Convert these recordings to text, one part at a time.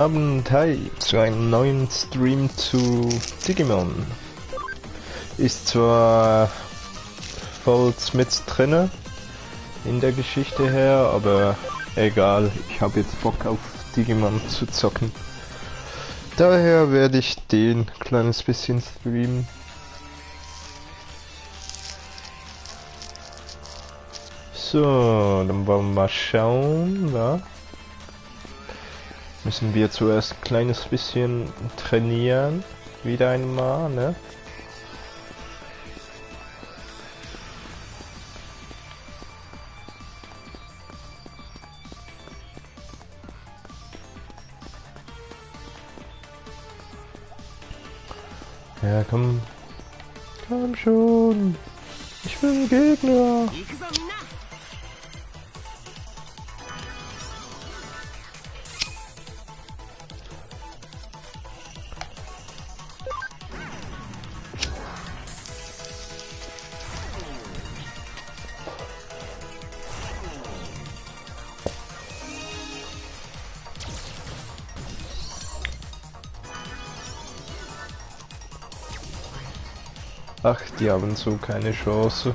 Abend, hi, zu einem neuen Stream zu Digimon. Ist zwar voll mit drinne in der Geschichte her, aber egal, ich habe jetzt Bock auf Digimon zu zocken. Daher werde ich den kleines bisschen streamen. So, dann wollen wir mal schauen, wa? Müssen wir zuerst ein kleines bisschen trainieren. Wieder einmal, ne? Ja, komm. Komm schon. Ich bin Gegner. Ach, die haben so keine Chance.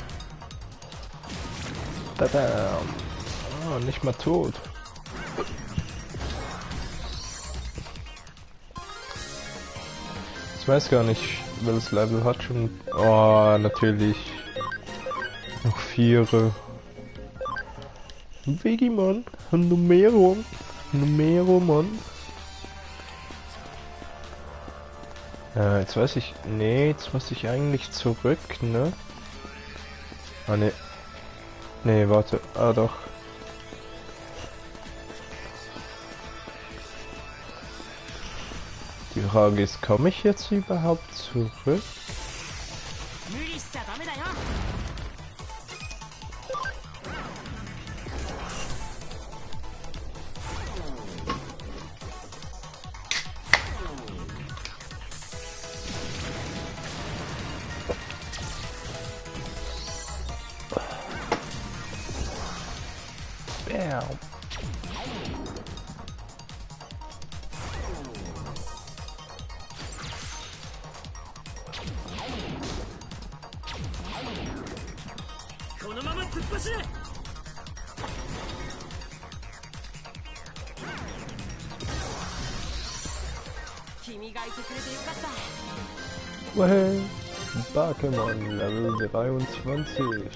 Tada. Oh, nicht mal tot. Ich weiß gar nicht, welches Level hat schon. Oh, natürlich. Noch 4. Vegimon. Numero. Numeromon. Jetzt weiß ich. Nee, jetzt muss ich eigentlich zurück, ne? Ah, ne. Nee, warte. Ah, doch. Die Frage ist, komme ich jetzt überhaupt zurück? Bam. Well, Bakemon Level 23.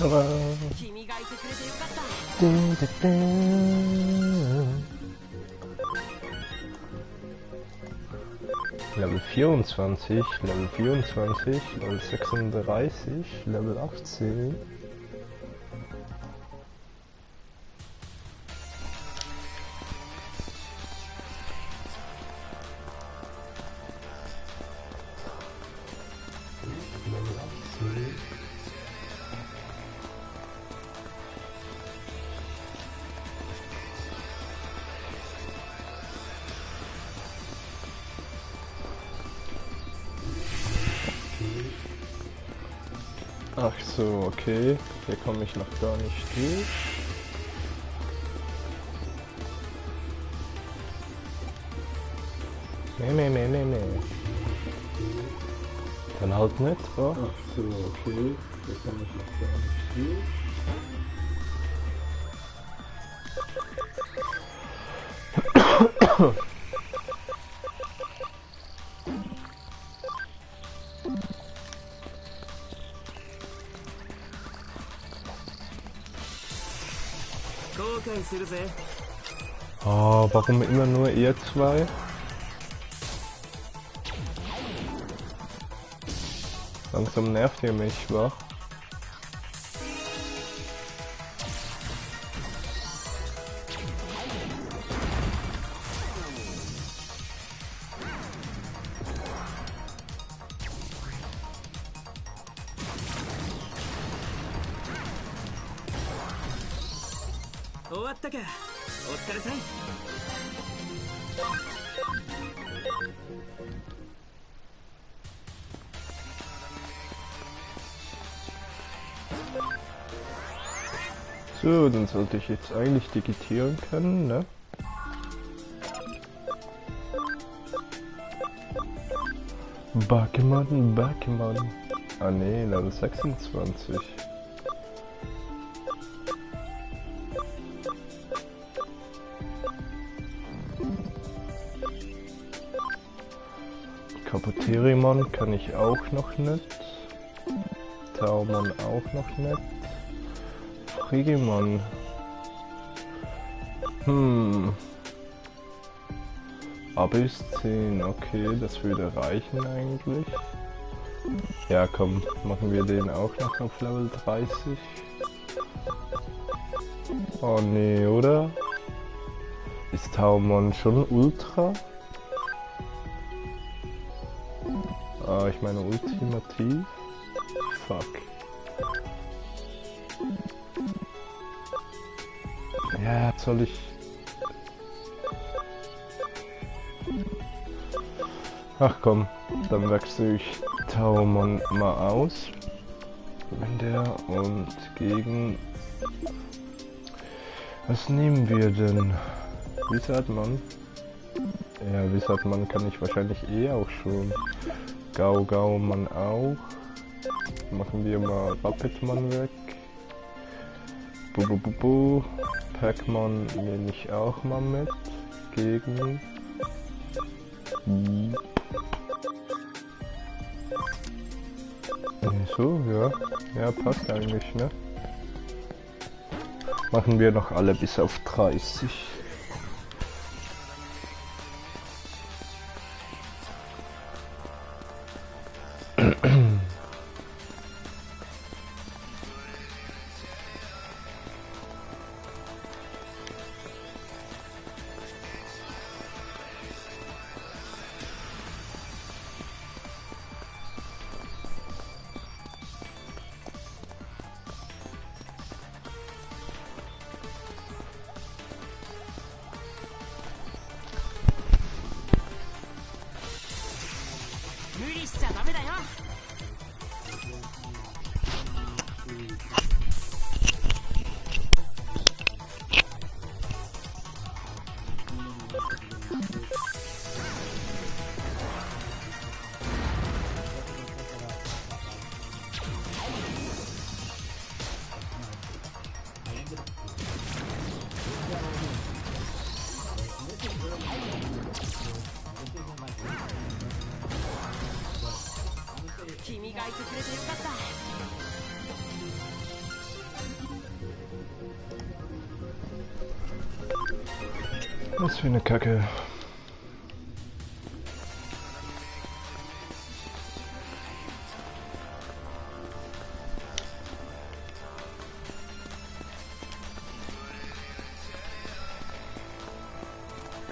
Tada. Level 24, Level 24, Level 36, Level 18. Ach so, okay. Hier komme ich noch gar nicht durch. Nee. Dann halt nicht, wa? Ach so, okay. Hier komme ich noch gar nicht durch. Oh, warum immer nur ihr zwei? Langsam nervt ihr mich, wa? ったか。お疲れさん。So, dann sollte ich jetzt eigentlich digitieren können, ne? Backmann. Ah ne, Level 26. Kapoterimon kann ich auch noch nicht. Taumon auch noch nicht. Frigimon. Abyss 10, okay, das würde reichen eigentlich. Ja komm, machen wir den auch noch auf Level 30. Oh nee, oder? Ist Taumon schon Ultra? Ah, ich meine ultimativ? Fuck. Ja, soll ich... Ach komm, dann wechsle ich Taumon mal aus. Wenn der und gegen... Was nehmen wir denn? Wizardmon? Ja, Wizardmon kann ich wahrscheinlich eh auch schon. Gaumon auch. Machen wir mal Rapidmon weg. Pac-Mon nehme ich auch mal mit. Gegen... So, ja. Ja, passt eigentlich, ne? Machen wir noch alle bis auf 30. Was für eine Kacke.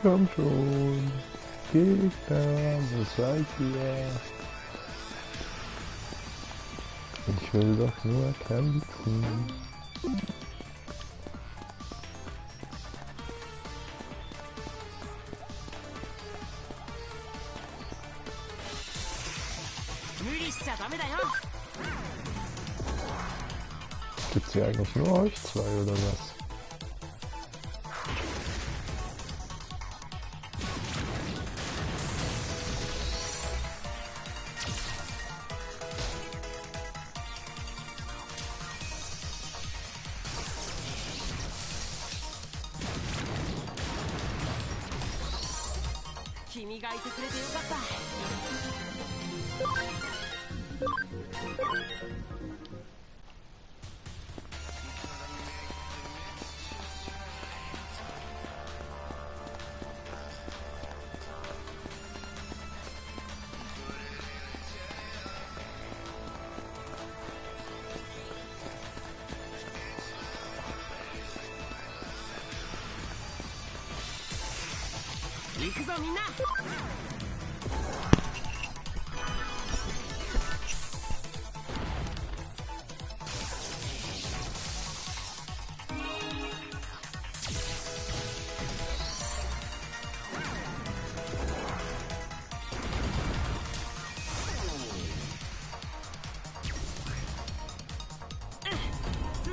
Komm schon. Gegner, wo seid ihr? Ich will doch nur kämpfen. Gibt's hier eigentlich nur euch zwei oder was?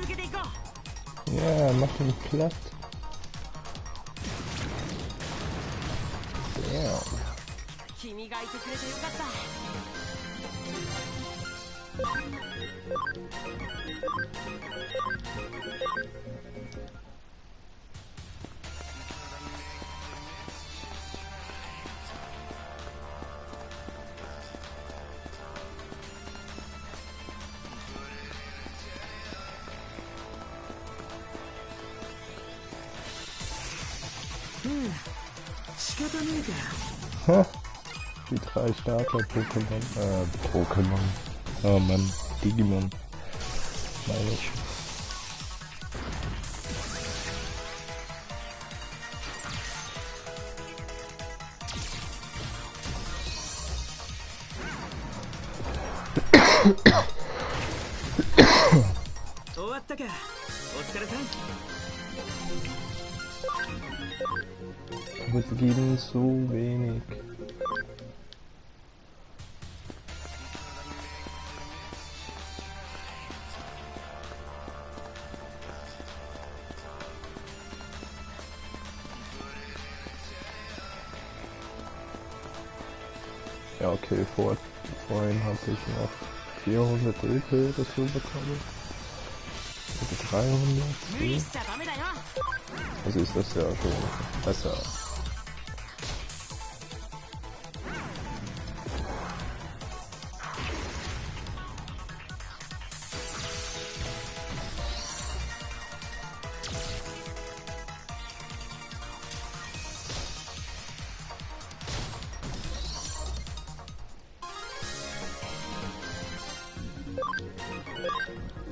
けていこう。Ja, mach ihn platt. Ja. 君がいてくれてよかった。Ha, die 3 Starter-Pokémon. Pokémon. Oh Mann, Digimon. Meine ich. Wir geben so wenig. Ja, okay, vorhin hatte ich noch 400 EP oder so bekommen. Oder 300. Also ist das ja schon besser.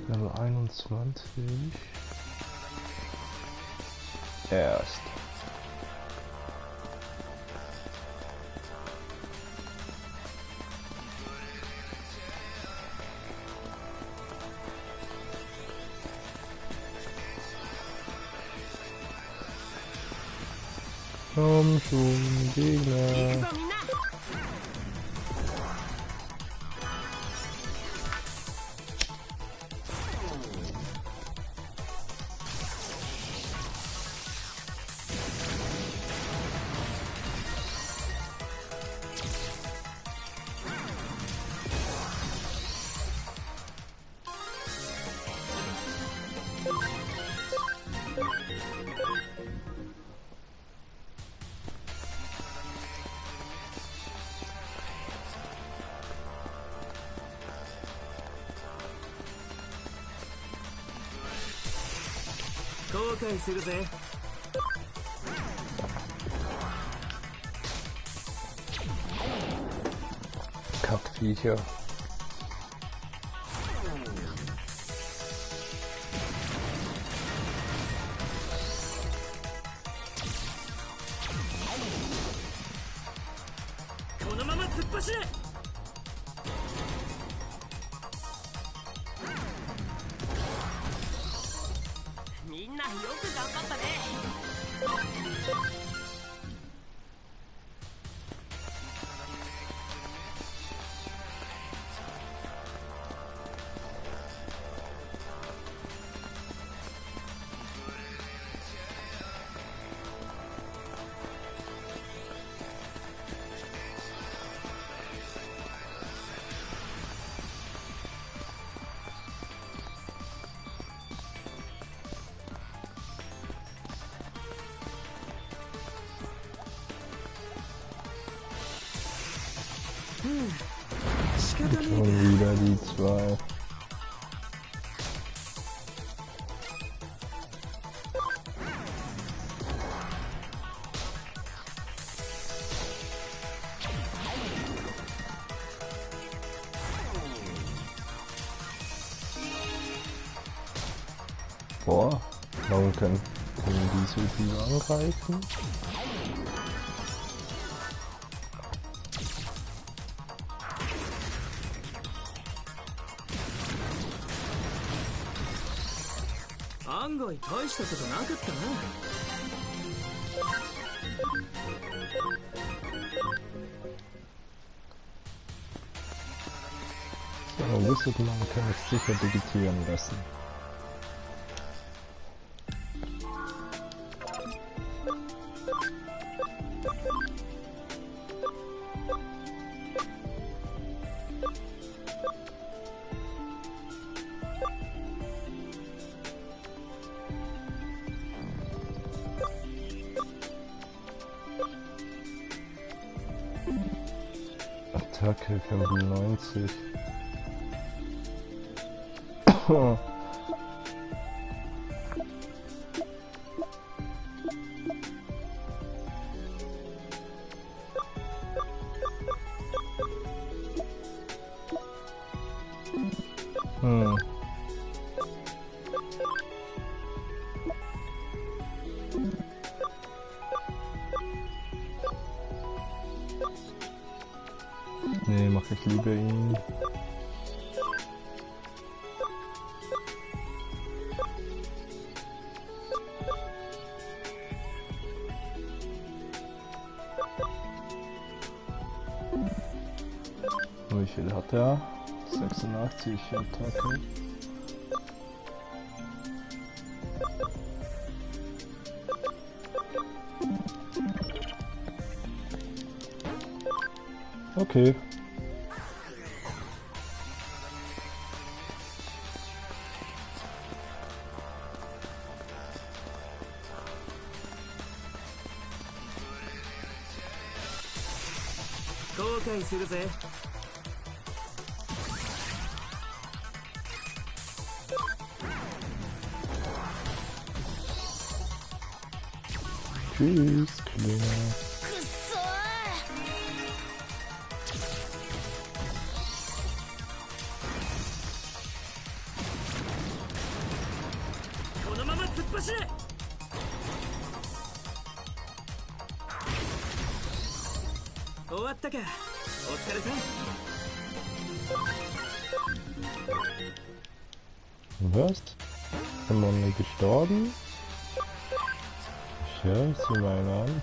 Level 21. Erst. Komm schon, Gegner. Kackviecher. Schon wieder die 2. Boah, warum können die so viel angreifen? So, Wizardman kann ich sicher digitieren lassen. Attacke 95. Nee, mach ich lieber ihn. Wie viel hat er? 86 Attacke. Okay. Tschüss, Kleiner. 終わったか。お疲れさん。 Was? Ist Monne gestorben? Scheiße, mal an.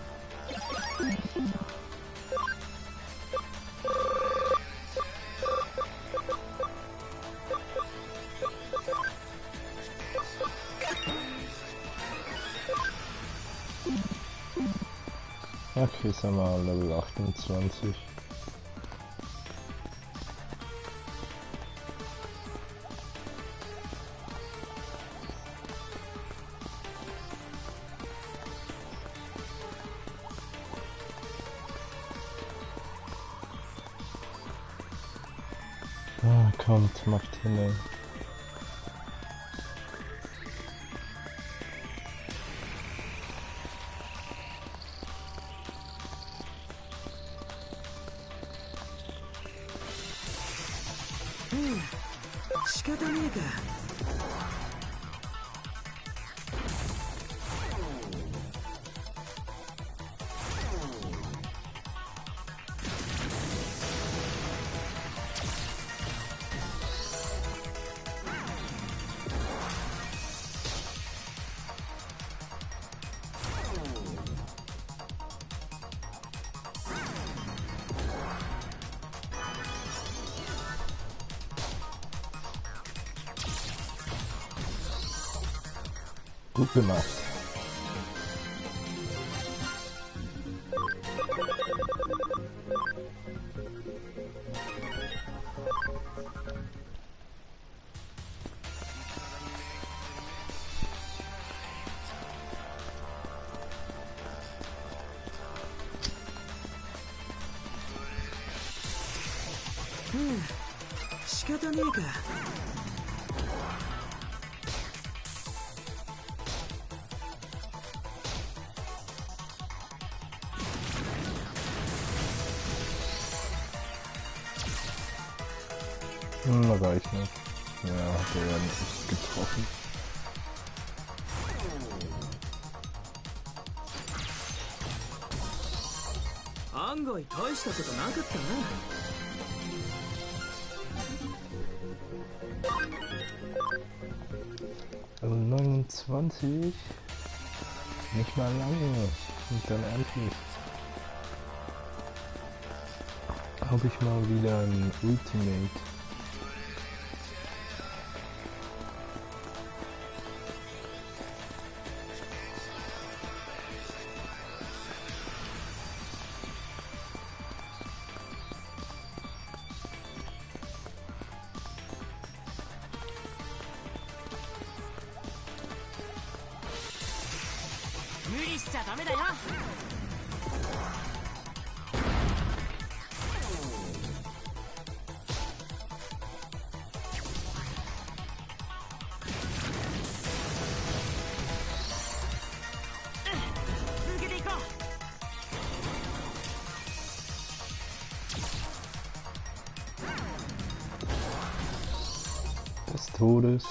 Okay, sind wir Level 28. Ah, kommt, macht hin. Gut gemacht. Reicht nicht. Ja, hat er ja nicht getroffen. Angoi, täuscht das oder nagelt da, ne? 29. Nicht mal lange. Und dann endlich. Habe ich mal wieder ein Ultimate. des Todes.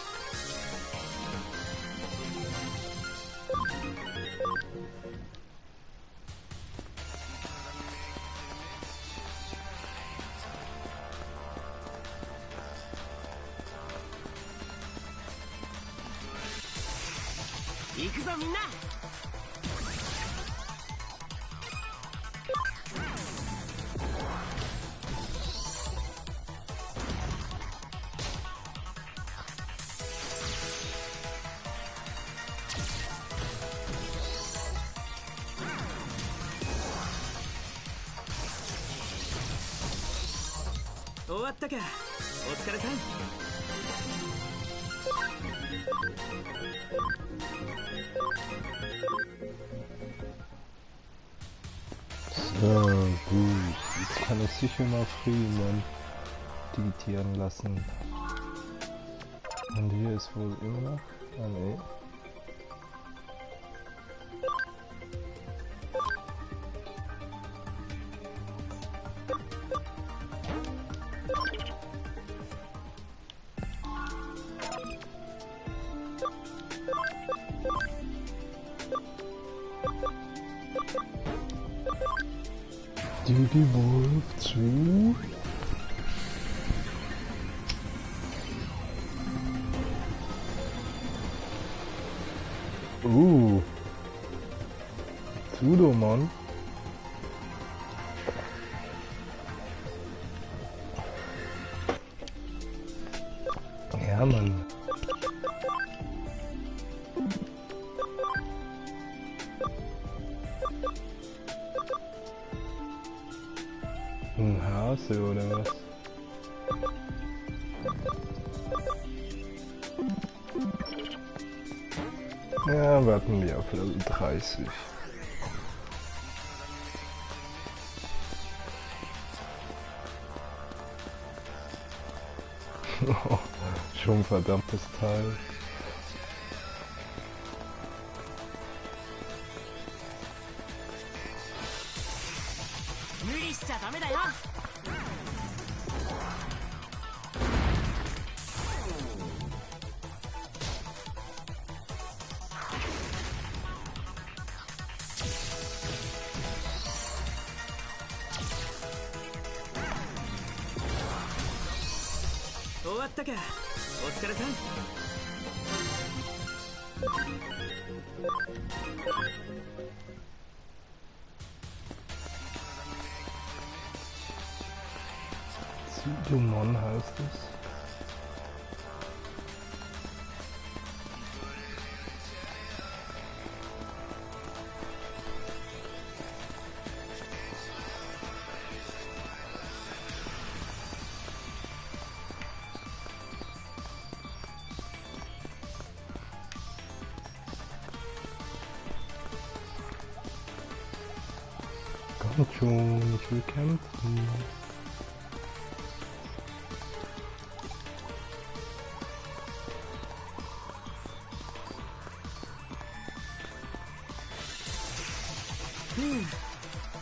終わったか。お疲れさん。So, gut. Jetzt kann ich sicher mal Freeman digitieren lassen. Und hier ist wohl immer noch... Ah, nee. Didi Wolf zu. Pseudomon. Ja, Mann. Ein Hase oder was? Ja, warten wir auf Level 30. Schon ein verdammtes Teil.終わったか。お疲れさん。Pseudomon heißt es. Kommt schon, ich will kämpfen.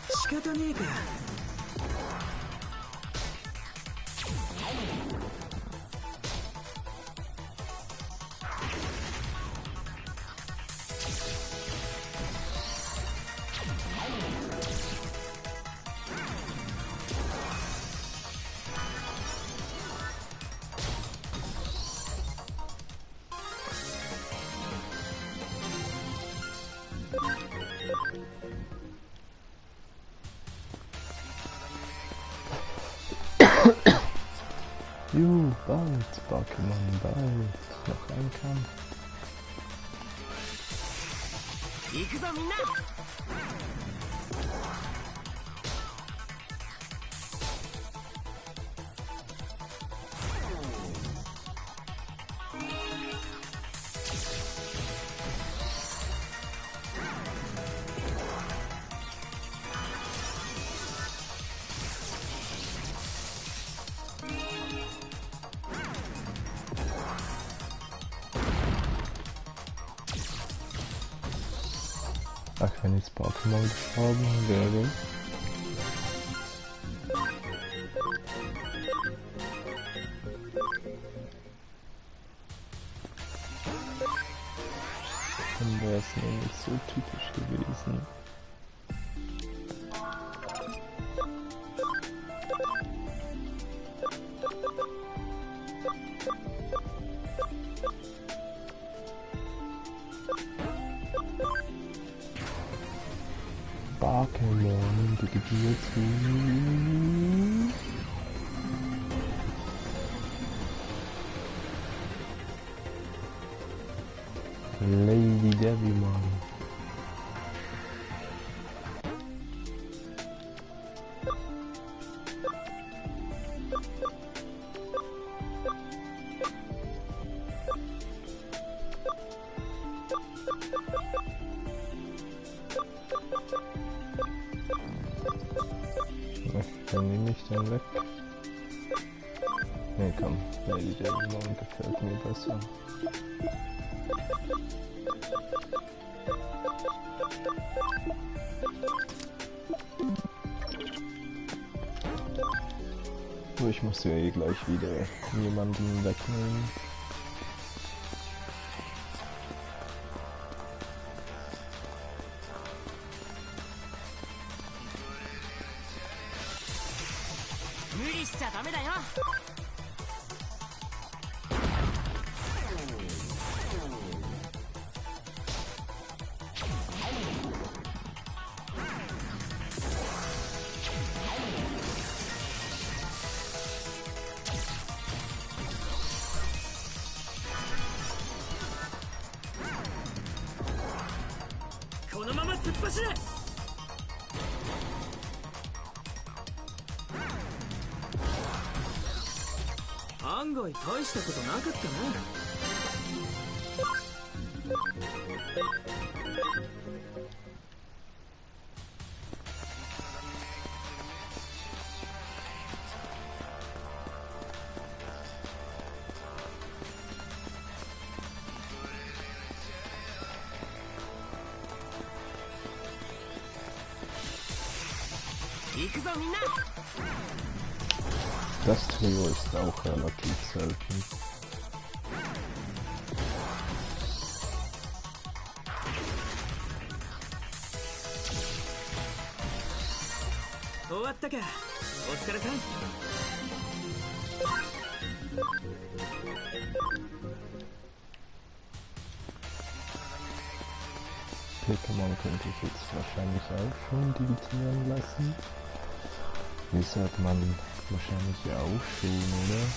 仕方ねえか。Bald, Pokémon, bald. Noch ein Kampf. 行くぞみんな。Ach, wenn jetzt Pokémon gestorben wäre. Dann wäre es nämlich so typisch gewesen. Pokémon, die Geburt zu. Lady Devimon. Dann nehme ich den weg. Ne, komm, Lady Devimon gefällt mir besser. So, ich muss ja eh gleich wieder jemanden wegnehmen.案外大したことなかったな。行くぞみんな。Das Trio ist auch relativ selten. Pokémon könnte ich jetzt wahrscheinlich auch schon digitieren lassen. Wizard man wahrscheinlich auch schon, oder?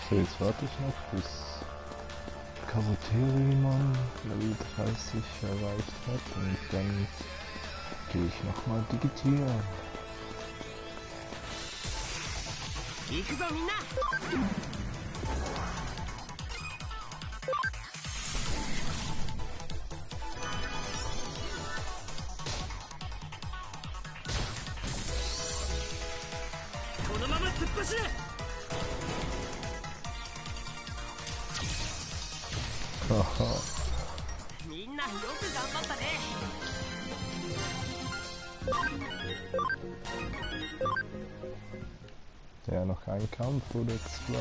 So, jetzt warte ich noch, bis Kabuterimon Level 30 erreicht hat und dann gehe ich nochmal digitieren. Haha. Ja, noch ein Kampf oder zwei.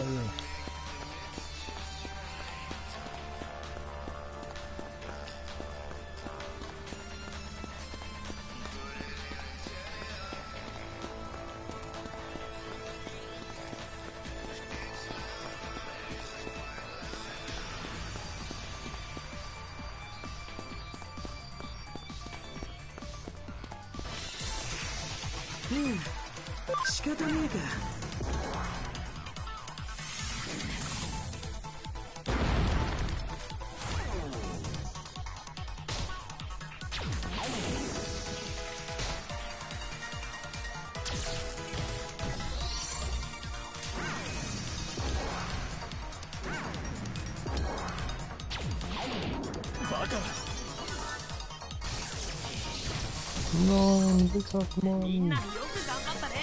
Nein, bitte, みんな Mann. よく頑張ったね。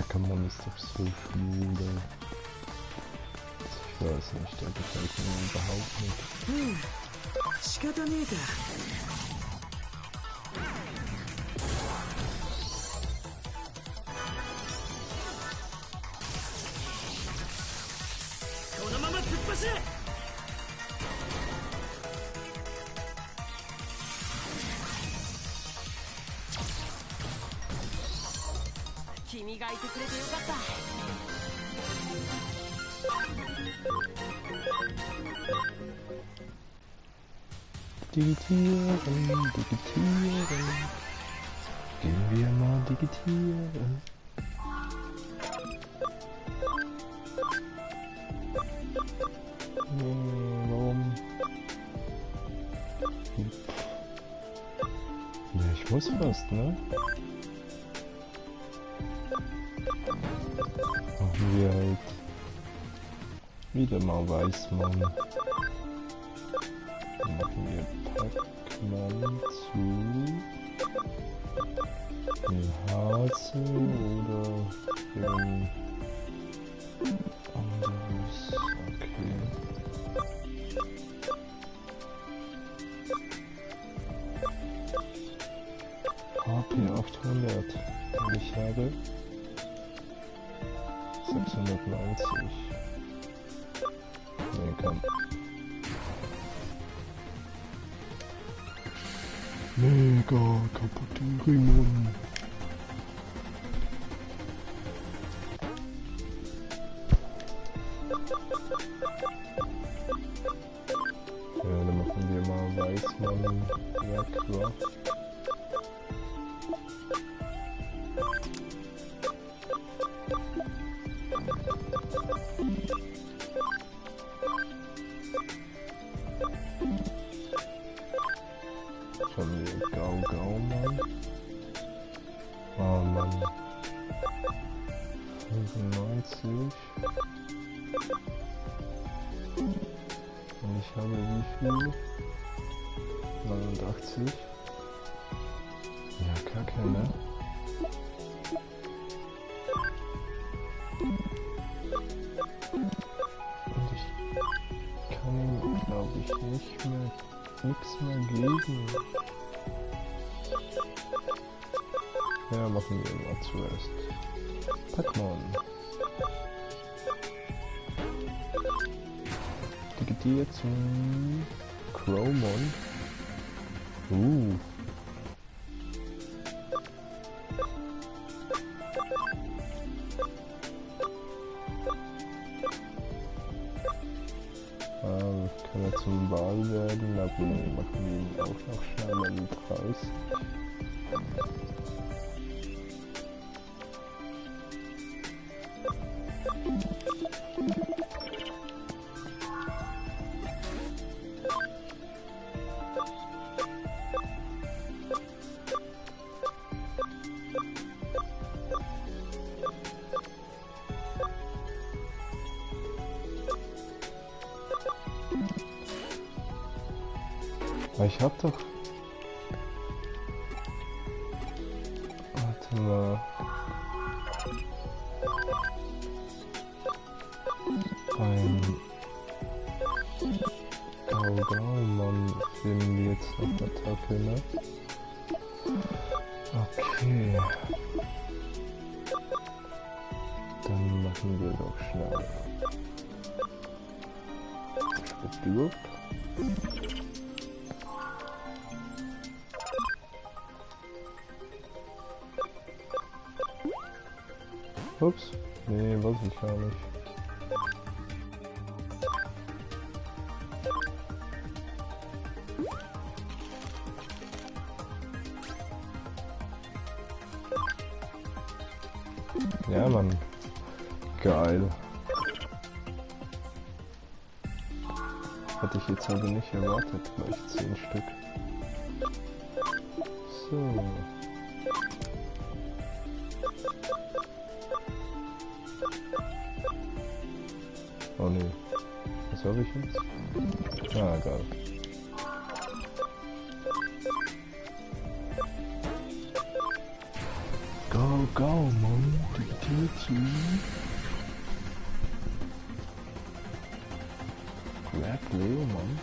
Pokémon ist doch so schwul. Ich weiß nicht, der gefällt mir überhaupt nicht. 仕方ねえか。このまま突っ走れ。君がいてくれてよかった。 Digitieren, digitieren. Gehen wir mal digitieren. Nee, warum? Ja, ich muss fast, ne? Machen wir halt wieder mal Weißmann. Dann machen wir Pac-Man zu Hase oder anderes. Okay. HP 800 und ich habe 690. Nee, komm. Mega kaputte Rimon. Ja, dann machen wir mal Weißmann weg, Haben wir Gau, Mann. Oh Mann. 95. Und ich habe wie viel? 89. Ja, kacke, ne? Und ich kann ihm, glaube ich, nichts mehr geben. Ja, machen wir mal zuerst Pac-Man. Digitiert zum Crowmon. Kann er zum Wal werden, aber nee, machen wir ihn auch noch schnell Level 30. Ich hab doch... Warte mal... Ein... Gau-Gau-Mann finden wir jetzt noch Attacke, ne? Okay... Dann machen wir doch schnell... Schwuppdiwupp. Ups, nee, wollte ich gar nicht. Ja, Mann. Geil. Hatte ich jetzt aber nicht erwartet, gleich 10 Stück. So. Oh ne. Was habe ich jetzt? Ah, egal. Go, go, Mann. Grab Leo, Mann.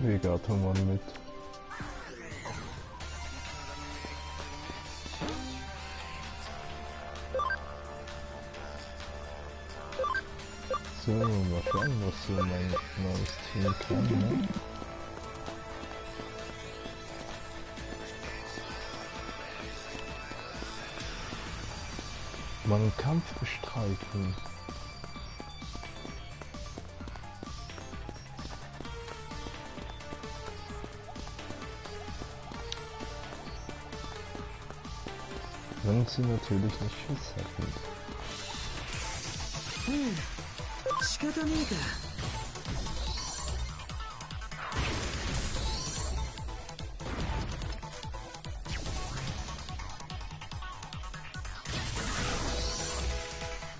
Vegato-Mann mit. So, mal schauen, was so mein neues Team kann, ne? Man Kampf bestreiten. Wenn sie natürlich nicht Schiss hätten. 仕方ねえか。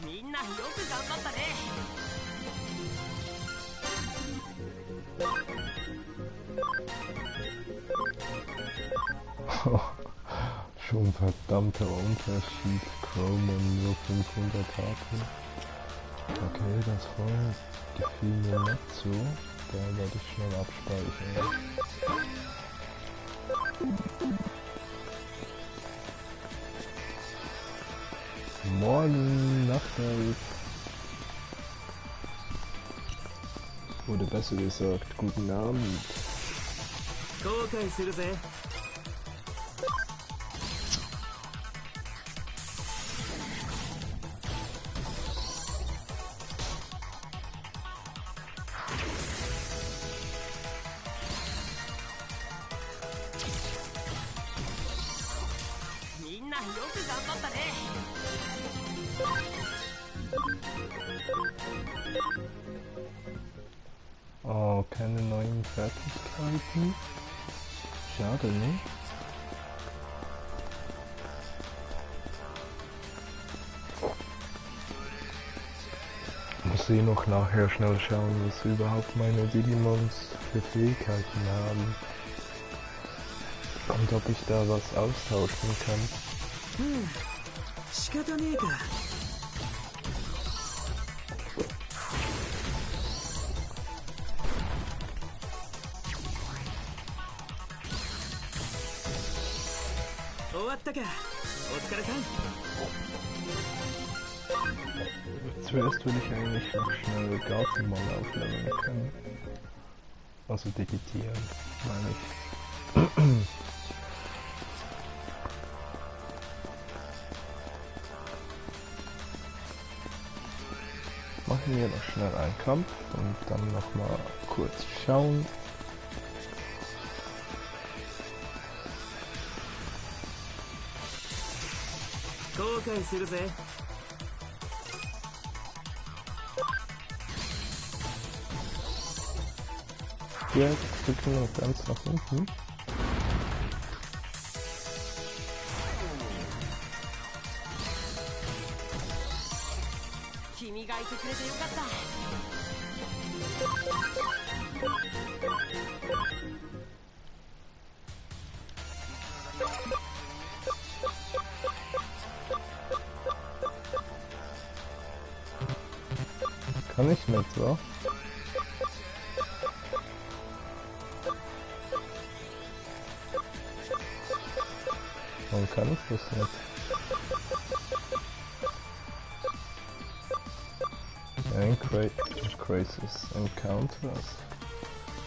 みんなよく頑張ったね。Schon verdammter Unterschied. Chromen nur 500 HP. Okay, das Feuer gefiel mir nicht so. Da werde ich schnell abspeichern. Morgen, Nachtelf. Oder besser gesagt, guten Abend. 後悔するぜ。みんなよく頑張ったね。Oh, keine neuen Fertigkeiten. Schade, ne? Muss eh noch nachher schnell schauen, was überhaupt meine Digimons für Fähigkeiten haben. Und ob ich da was austauschen kann. 仕方ねえか。終わったか。お疲れさん。 Zuerst will ich eigentlich noch schnell Gartenmann aufleveln können. Also digitieren, meine ich. Machen wir noch schnell einen Kampf und dann nochmal kurz schauen. Hier drücken wir noch ganz nach unten. Kann ich nicht, so? Warum kann ich das nicht? Ein Crisis Encounters.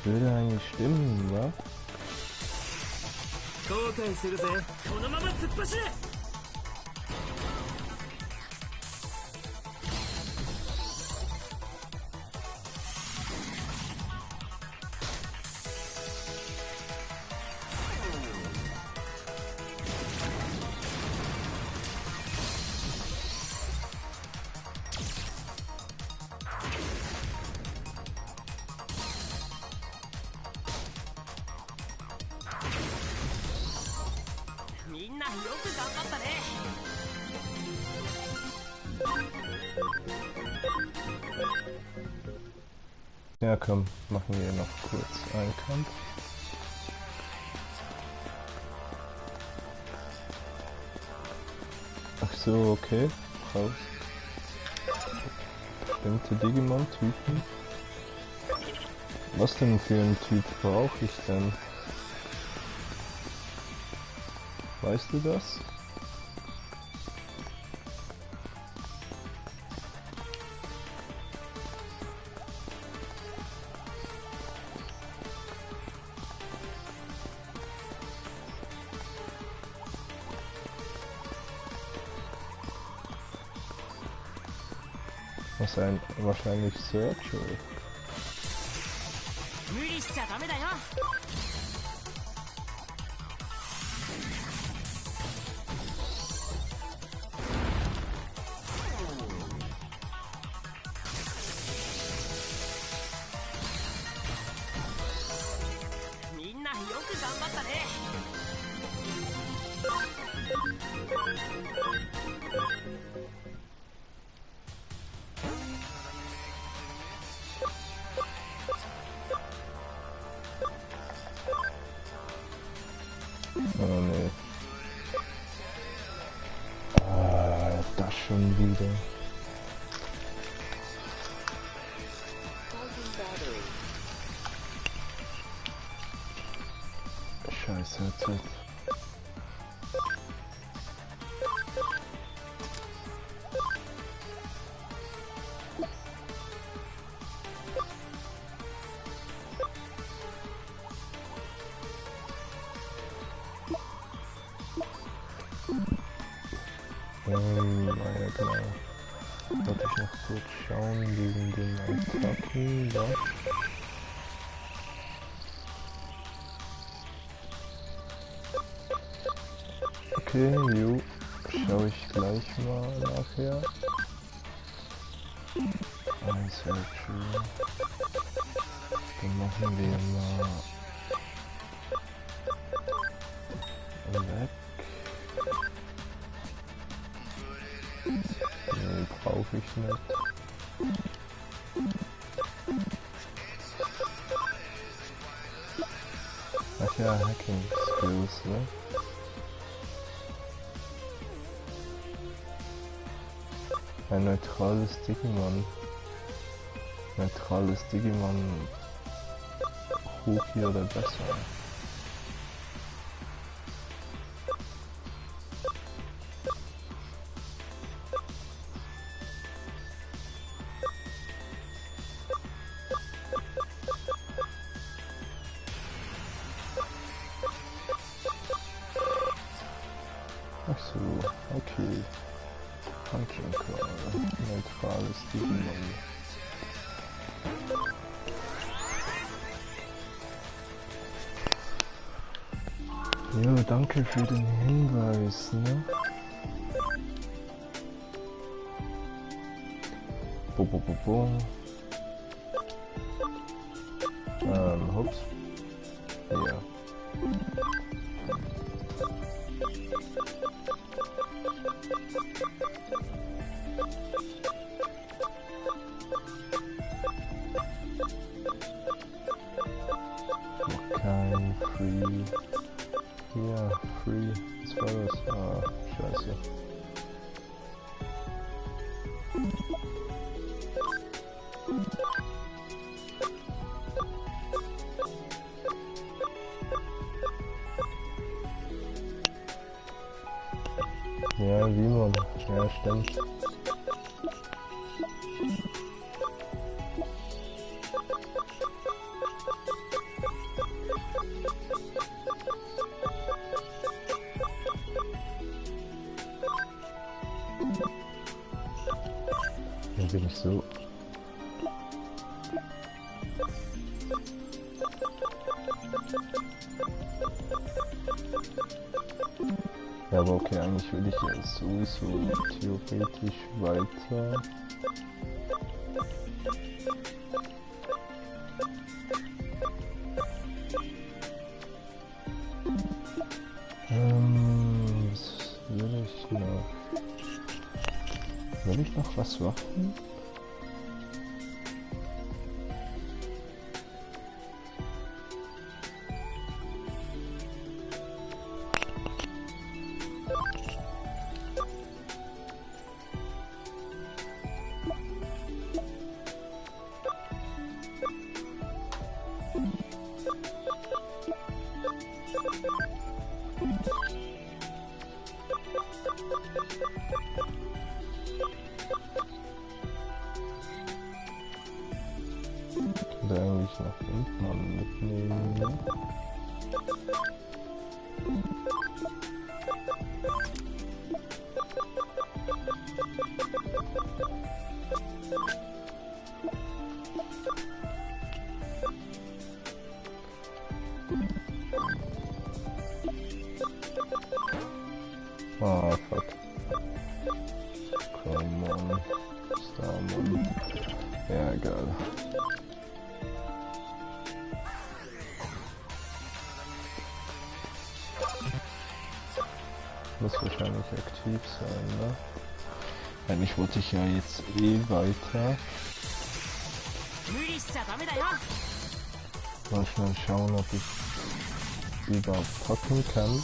Würde eigentlich stimmen, wa? 後悔するぜ。このまま突っ走れ。みんなよく頑張ったね。Ja, komm, machen wir noch kurz einen Kampf. Ach so, okay. Raus. Bestimmte Digimon-Typen. Was denn für einen Typ brauche ich denn? Weißt du das? Wahrscheinlich Searcher. 無理しちゃダメだよ。みんなよく頑張ったね。Oh ne. Ah, das schon wieder. Scheiße, Headset. Ja genau. Wollte ich noch kurz schauen wegen den Attacken, ja. Okay, jo, schaue ich gleich mal nachher. Sehr schön. Dann machen wir mal weg. Nee, brauche ich nicht. Ach ja, Hacking Skills, ne? Ein neutrales Digimon. Neutrales Digimon. Hoch hier oder besser? Ach so, okay. Punching Call, neutrales Digimon. Jo, danke für den Hinweis, ne? Ups. Ja. Kein Free. Ja, Free. Was war das? Ah, scheiße. Ja, Simon. Ja, stimmt. Dann bin ich so. Ja, aber okay, eigentlich will ich ja sowieso theoretisch weiter. Was will ich noch? Will ich noch was machen? Ich könnte eigentlich noch Impmann mitnehmen, ne? Ah, fuck. Come on. Starmon. Ja, egal. Muss wahrscheinlich aktiv sein, ne? Eigentlich wollte ich ja jetzt eh weiter. Mal schnell schauen, ob ich überhaupt packen kann.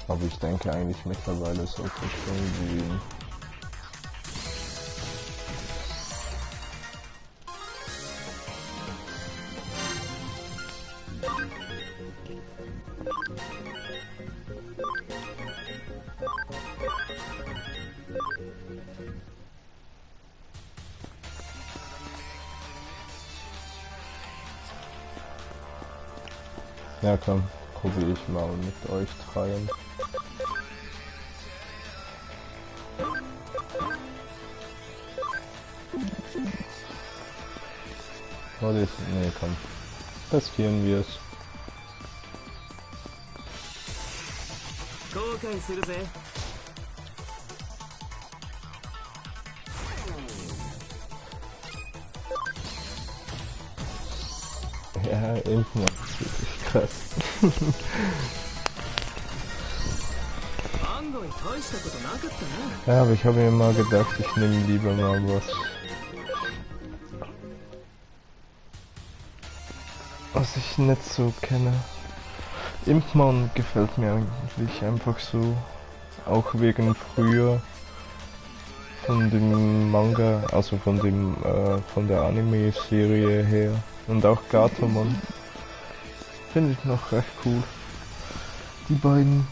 Aber ich denke eigentlich mittlerweile sollte es schon gehen. Ja komm, probiere ich mal mit euch dreien. Oder ist... Nee, komm. Riskieren wir es. Ja, Impfen ist wirklich krass. Ja, aber ich habe mir mal gedacht, ich nehme lieber mal was ich nicht so kenne. Impfmann gefällt mir eigentlich einfach so, auch wegen früher von dem Manga, also von der Anime-Serie her, und auch Gatomon finde ich noch recht cool. Die beiden.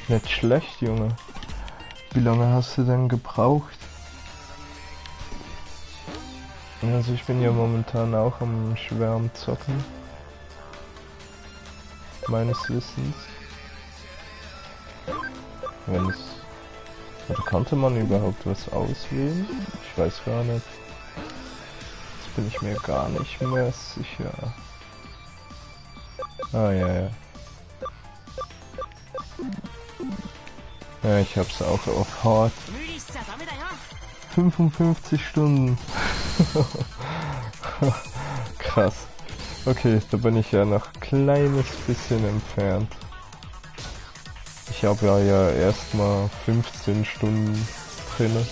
Nicht schlecht, Junge. Wie lange hast du denn gebraucht? Also ich bin ja momentan auch am schwer Zocken. Meines Wissens. Wenn es... Oder konnte man überhaupt was auswählen? Ich weiß gar nicht. Jetzt bin ich mir gar nicht mehr sicher. Ah ja, ja. Ja, ich hab's auch auf Hard. 55 Stunden. Krass. Okay, da bin ich ja noch ein kleines bisschen entfernt. Ich habe ja erstmal 15 Stunden drinne.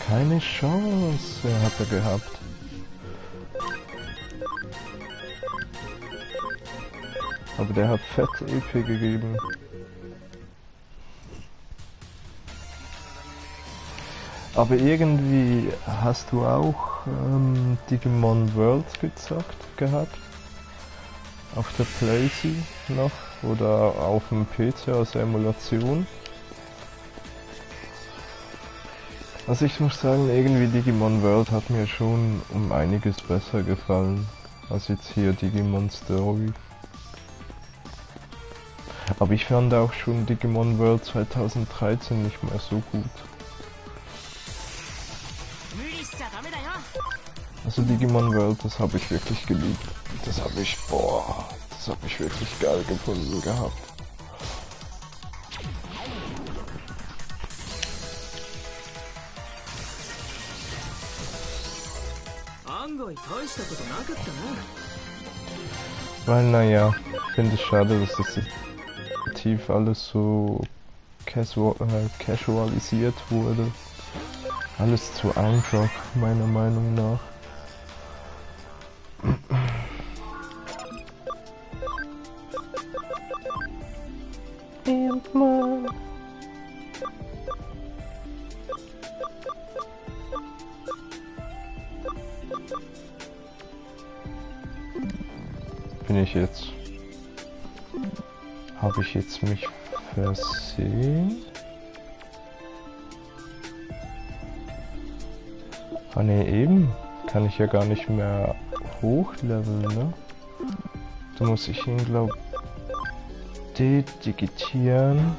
Keine Chance hat er gehabt. Aber der hat fett EP gegeben. Aber irgendwie hast du auch Digimon World gezockt gehabt? auf der Playsee noch oder auf dem PC als Emulation. Also ich muss sagen, irgendwie Digimon World hat mir schon um einiges besser gefallen als jetzt hier Digimon Story. Aber ich fand auch schon Digimon World 2013 nicht mehr so gut. Also Digimon World, das habe ich wirklich geliebt. Das habe ich wirklich geil gefunden gehabt. Weil naja, ich finde es schade, dass das relativ alles so casualisiert wurde. Alles zu einfach, meiner Meinung nach. Bin ich jetzt? Habe ich jetzt mich versehen? Ah ne, eben kann ich ja gar nicht mehr hochleveln, ne? Da muss ich ihn, glaube ich, dedigitieren,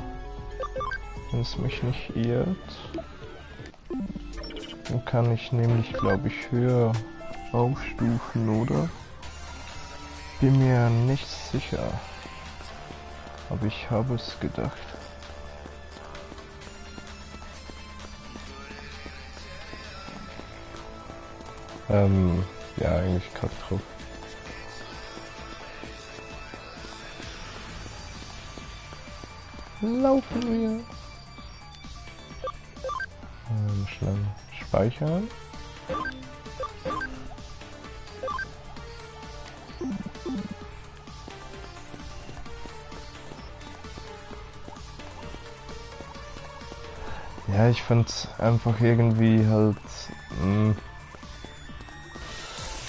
wenn es mich nicht irrt. Dann kann ich nämlich, glaube ich, höher aufstufen, oder? Bin mir nicht sicher. Aber ich habe es gedacht. Ja, eigentlich kack drauf. Laufen wir. Schnell speichern. Ja, ich fand's einfach irgendwie halt...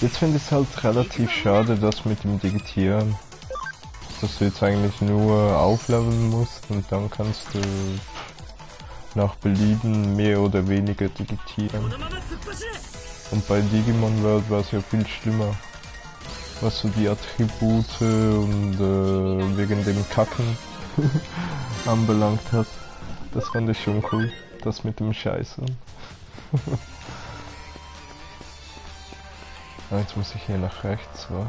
Jetzt finde ich es halt relativ schade, dass mit dem Digitieren, dass du jetzt eigentlich nur aufleveln musst und dann kannst du nach Belieben mehr oder weniger digitieren. Und bei Digimon World war es ja viel schlimmer, was so die Attribute und wegen dem Kacken anbelangt hat. Das fand ich schon cool, das mit dem Scheißen. Jetzt muss ich hier nach rechts, wa?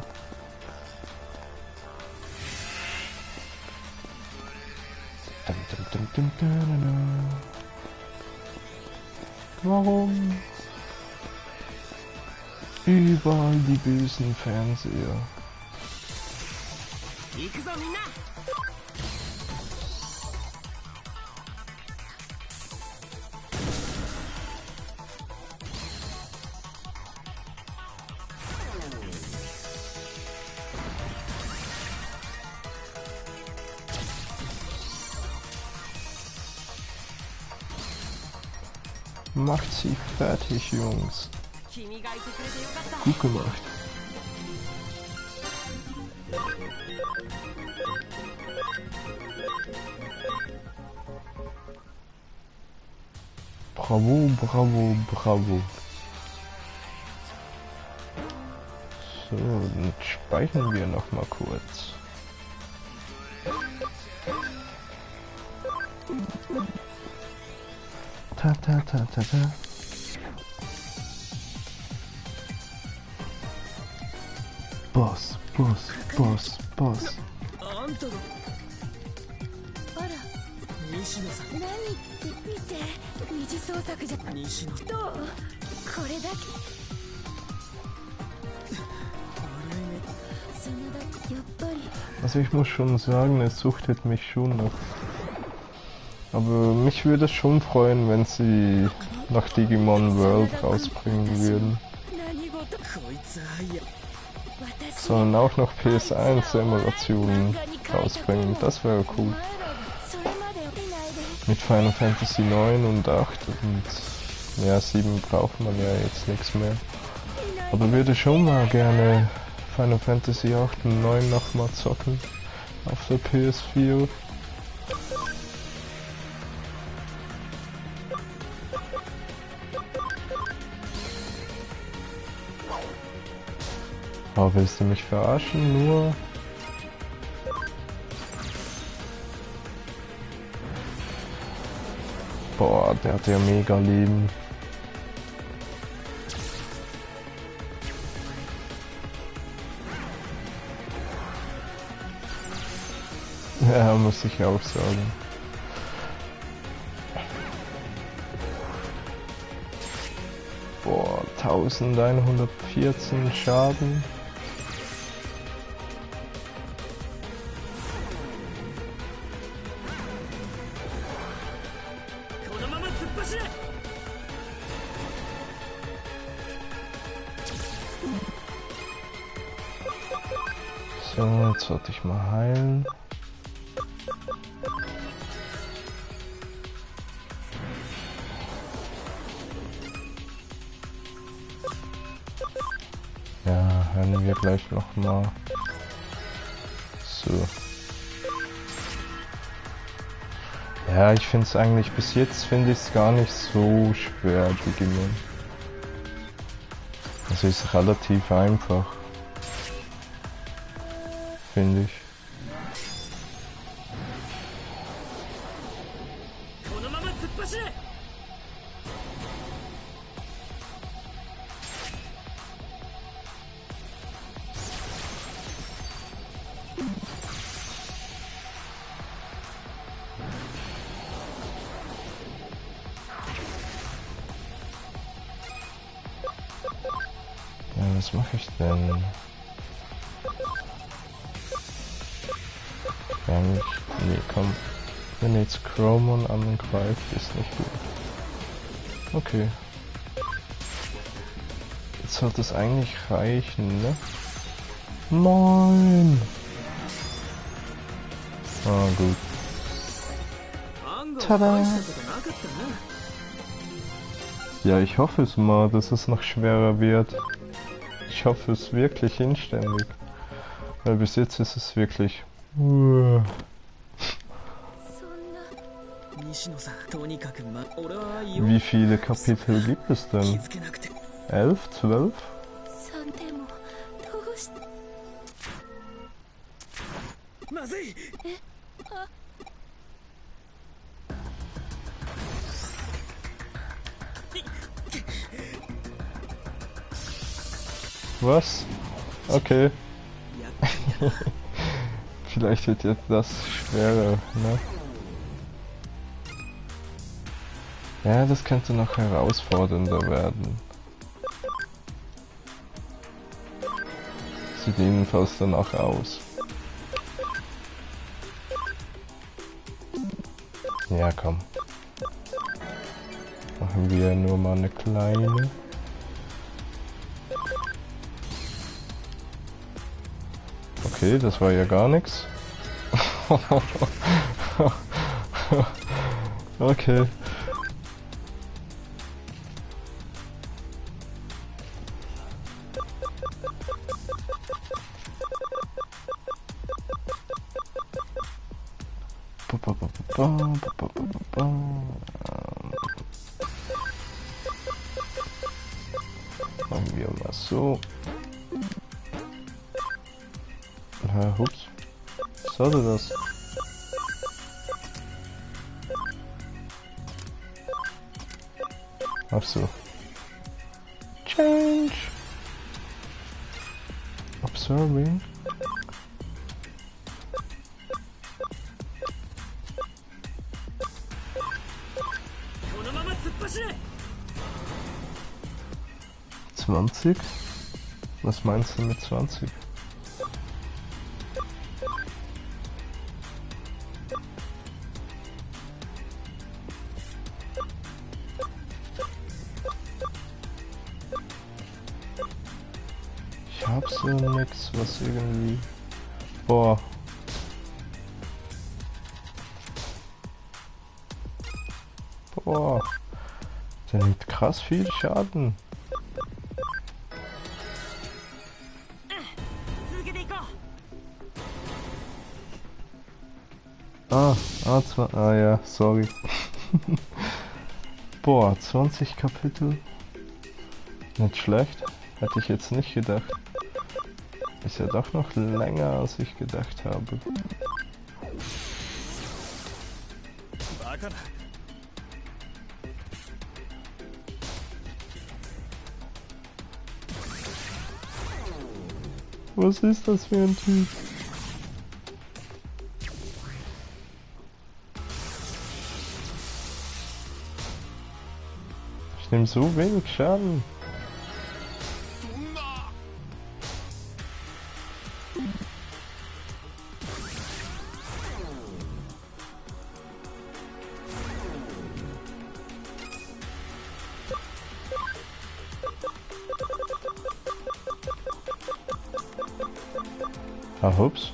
Warum? Überall die bösen Fernseher. Macht sie fertig, Jungs. Gut gemacht. Bravo, bravo, bravo. So, dann speichern wir noch mal kurz. Ta ta ta ta ta. Boss, Boss, Boss, Boss. 西野さん、何って見て、二次創作じゃ西野どうこれだけそのだけやっぱり Also ich muss schon sagen, es suchtet mich schon noch. Aber mich würde es schon freuen, wenn sie nach Digimon World rausbringen würden. Sollen auch noch PS1 Emulationen rausbringen, das wäre cool. Mit Final Fantasy 9 und 8 und ja 7 braucht man ja jetzt nichts mehr. Aber würde schon mal gerne Final Fantasy 8 und 9 nochmal zocken auf der PS4. Oh, willst du mich verarschen? Nur... Boah, der hat ja mega Leben. Ja, muss ich auch sagen. Boah, 1114 Schaden. So, jetzt sollte ich mal heilen. Ja, heilen wir gleich nochmal. So. Ja, ich finde es eigentlich, bis jetzt finde ich es gar nicht so schwer, Digimon. Also ist relativ einfach. Finde ich. Ja, was mache ich denn? Ja, nicht. Nee, komm. Wenn jetzt Chromon angreift, ist nicht gut. Okay. Jetzt sollte es eigentlich reichen, ne? Nein! Ah, gut. Tada! Ja, ich hoffe es mal, dass es noch schwerer wird. Ich hoffe es wirklich inständig. Weil bis jetzt ist es wirklich... Wie viele Kapitel gibt es denn? 11? 12? Was? Okay. Vielleicht wird jetzt das schwerer, ne? Ja, das könnte noch herausfordernder werden. Sieht jedenfalls danach aus. Ja, komm. Machen wir nur mal eine kleine. Okay, das war ja gar nichts. Okay. Machen wir mal so. Hups. Was sollte das? Ach so. Change. Observing. Was meinst du mit 20? Ich hab so nix, was irgendwie... Boah. Boah. Der nimmt krass viel Schaden. Ja, sorry. Boah, 20 Kapitel? Nicht schlecht. Hätte ich jetzt nicht gedacht. Ist ja doch noch länger, als ich gedacht habe. Was ist das für ein Typ? Ich nehme so wenig Schaden. Ah, hups.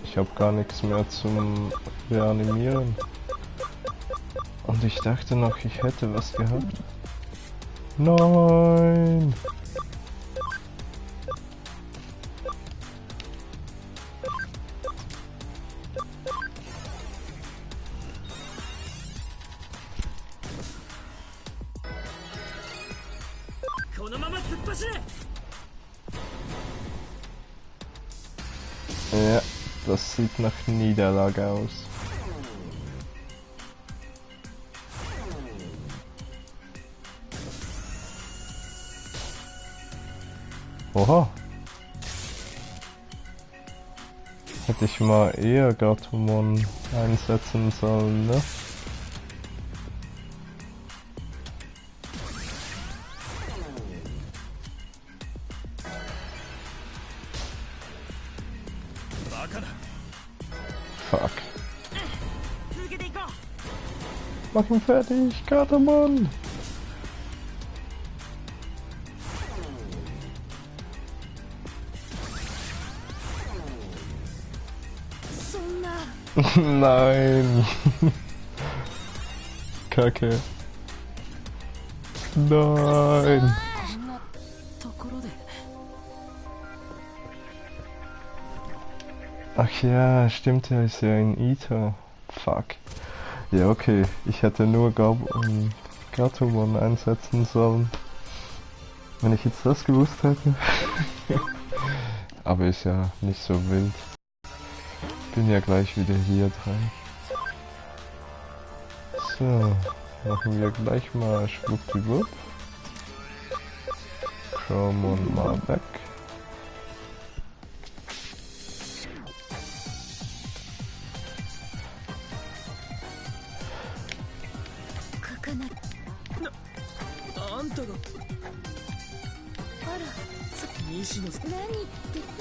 Ich habe gar nichts mehr zum Reanimieren. Und ich dachte noch, ich hätte was gehabt. Nein! Ja, das sieht nach Niederlage aus. Oha. Hätte ich mal eher Gatomon einsetzen sollen, ne? Fuck. Mach ihn fertig, Gatomon! Nein! Kacke. Nein! Ach ja, stimmt, er ist ja in Ita. Fuck. Ja, okay. Ich hätte nur Gatomon einsetzen sollen. Wenn ich jetzt das gewusst hätte. Aber ist ja nicht so wild. Bin ja gleich wieder hier dran. So, machen wir gleich mal schwuppdiwupp. Chromon mal weg.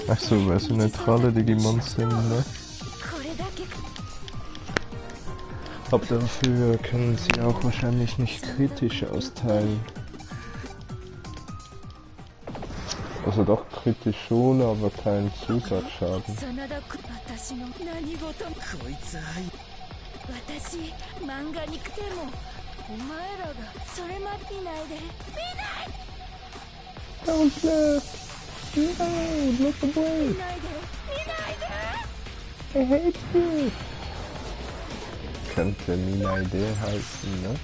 Ach so, weil so neutrale Digimons sind, ne? Aber dafür können sie auch wahrscheinlich nicht kritisch austeilen. Also doch kritisch schon, aber kein Zusatzschaden. Don't look! No, look away! I hate you! Könnte Minaide heißen, ne?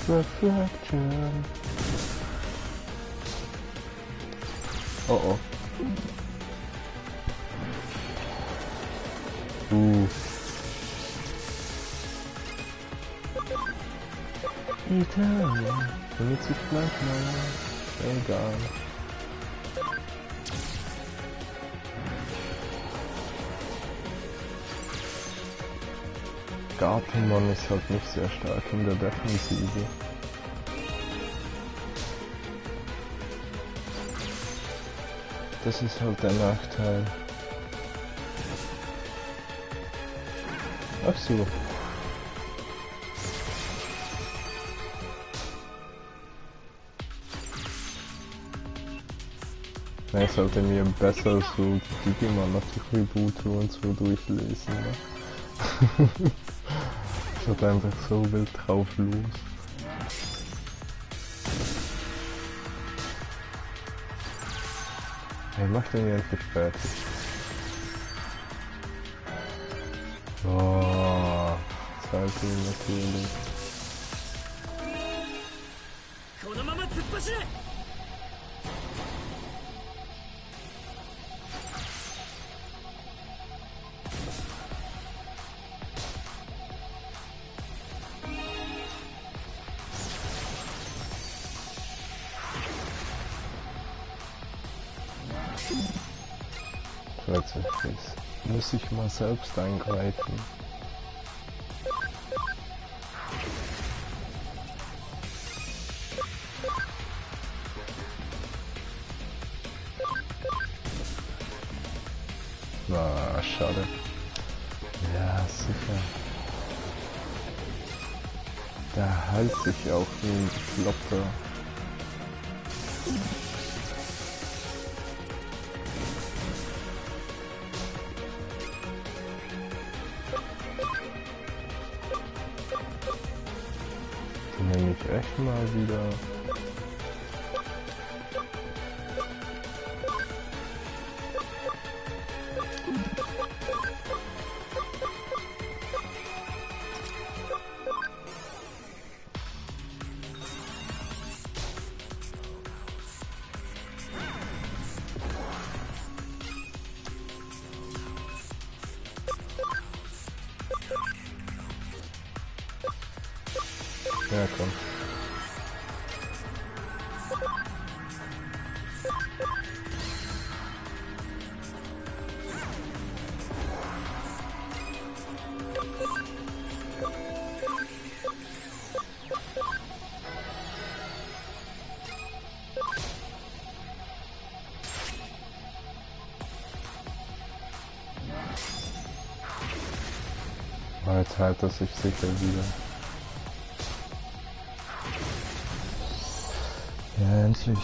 Reflection. Oh oh. Italien, benutze ich gleich mal. Egal. Gatomon ist halt nicht sehr stark in der Defensive. Das ist halt der Nachteil. Ach so. Ich sollte mir besser so die Digimon nach Tributo und so durchlesen. Ne? Es wird einfach so wild drauf los. Hey, mach den endlich fertig. Oh, zahlt ihn natürlich. このまま突っ走れ。Tatsächlich muss ich mal selbst eingreifen. Na, schade. Ja, sicher. Da heilt sich auch wie ein Bekloppter. Den nehme ich echt mal wieder. Ja, komm. Jetzt heilt er sich sicher wieder. Ja, endlich.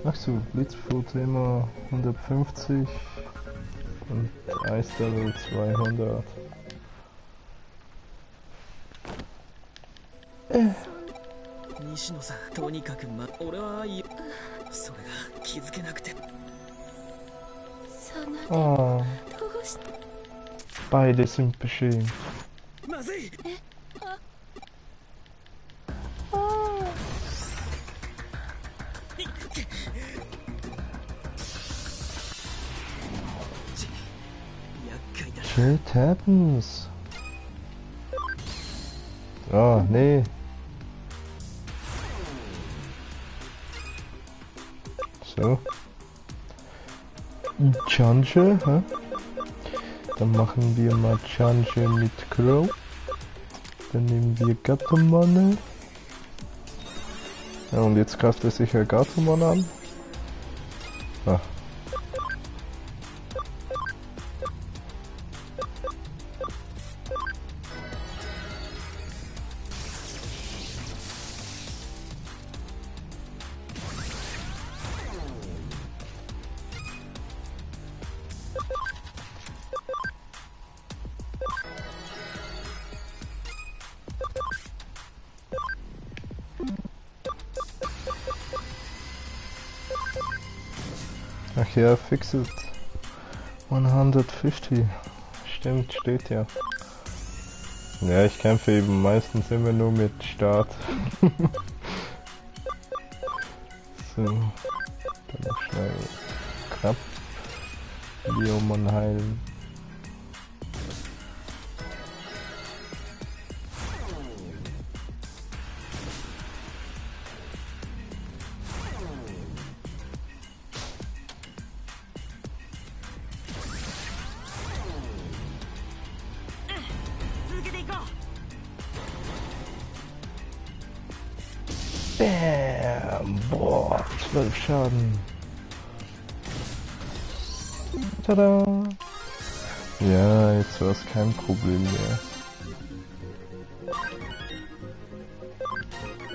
Ach so, Blitzflut immer 150 und Eislevel 200. 西野さん、とにかく俺はいい。それが気づけなくて。その手 Oh, どうして beide sind beschämt. まずい。厄介だ。 Shit happens. Oh, nee. So. Chanje, hä? Dann machen wir mal Chanje mit Crow. Dann nehmen wir Gatomon. Ja, und jetzt greift er sich ja Gatomon an. Ah. Ach ja, Fixed 150. Stimmt, steht ja. Ja, ich kämpfe eben meistens immer nur mit Start. So, dann noch schnell knapp Leomon heilen. Bam! Boah, 12 Schaden. Tada! Ja, jetzt war es kein Problem mehr.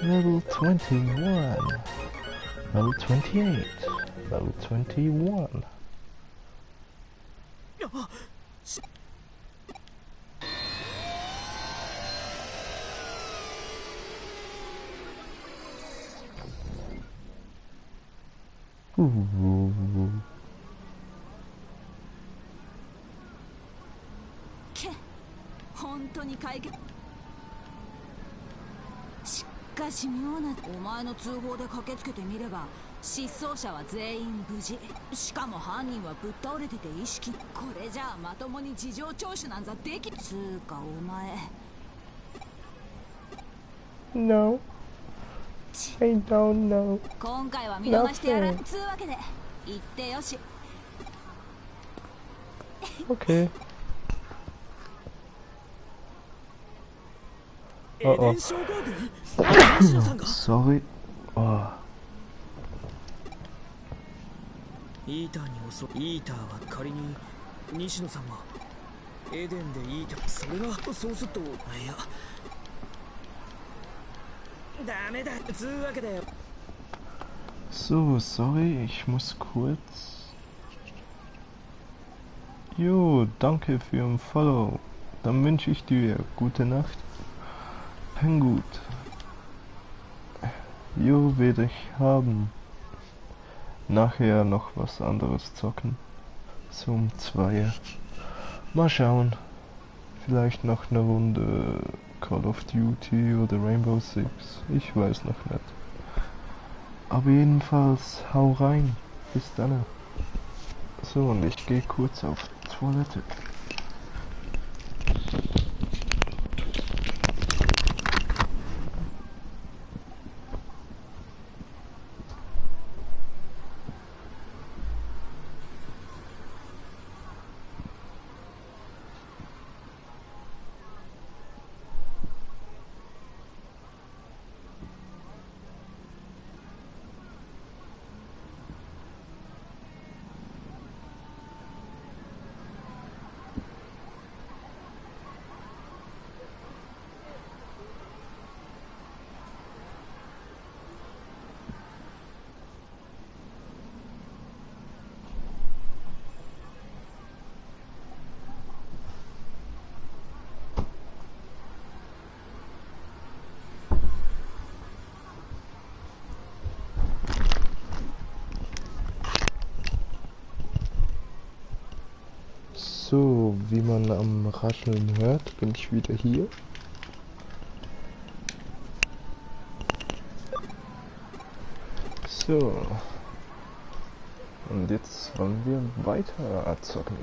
Level 21. Level 28. Level 21.け本当に解決。しかし妙な。お前の通報で駆けつけてみれば失踪者は全員無事、しかも犯人はぶっ倒れてて意識。これじゃあまともに事情聴取なんざでき。つうかお前 No, I don't know. 今回は見逃してやる。つうわけで言ってよし。 Okay. エデン症候群？西野さんが？ Sorry. Oh. イーターに襲う。イーターは仮に西野さんはエデンでイーター、それがそうすると、いやダメだ。つうわけだよ。 So, sorry, ich muss kurz. Jo, danke für den Follow. Dann wünsche ich dir gute Nacht. Penn gut. Jo, werde ich haben. Nachher noch was anderes zocken. So um 2. Mal schauen. Vielleicht noch eine Runde Call of Duty oder Rainbow Six. Ich weiß noch nicht. Aber jedenfalls, hau rein. Bis dann. So, und ich gehe kurz auf Toilette. So, wie man am Rascheln hört, bin ich wieder hier. So. Und jetzt wollen wir weiter zocken.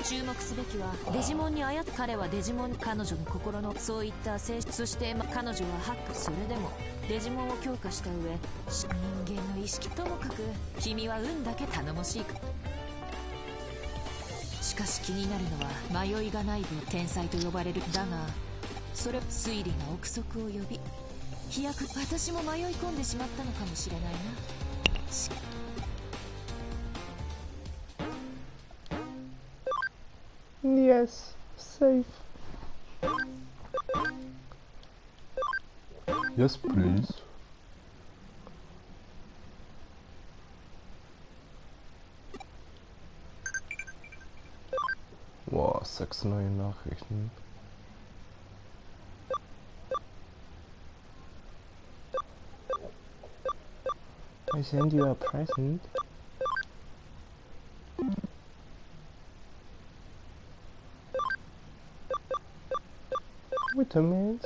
注目すべきはデジモンに操って彼はデジモン彼女の心のそういった性質、そして彼女はハック。それでもデジモンを強化した上人間の意識。ともかく君は運だけ頼もしい。しかし気になるのは迷いがない分天才と呼ばれる。だがそれ推理が憶測を呼び飛躍。私も迷い込んでしまったのかもしれないな。Yes, safe. Yes, please. Wow, 6 neue Nachrichten. I send you a present. Vitamins.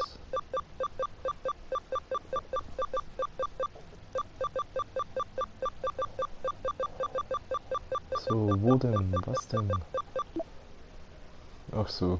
So, wo denn? Was denn? Ach so.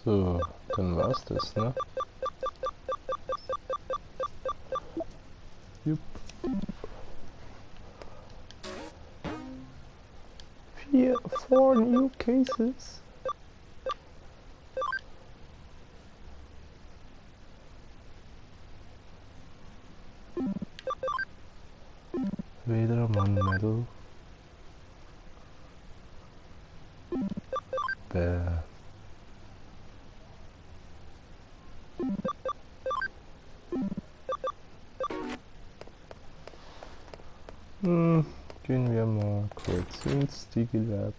So, dann war's das, ne? more new cases. Wedermann Medal. Bäh. Gehen wir mal kurz ins Digilab.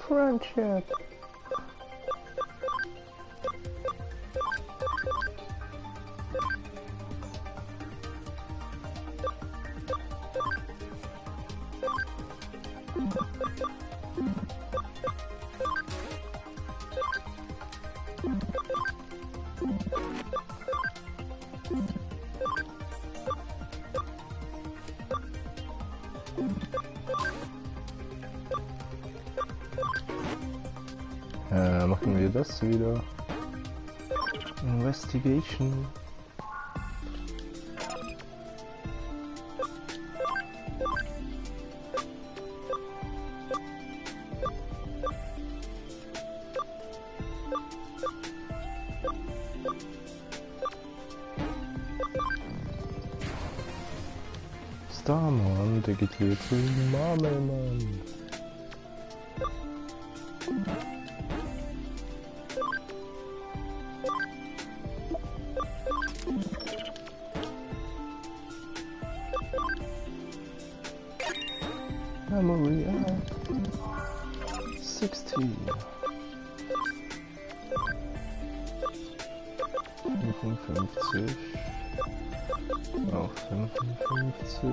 Friendship. Machen wir das wieder. Investigation. Starman, digitierte Marmelmann. Memory at 60. 55. Auf 55.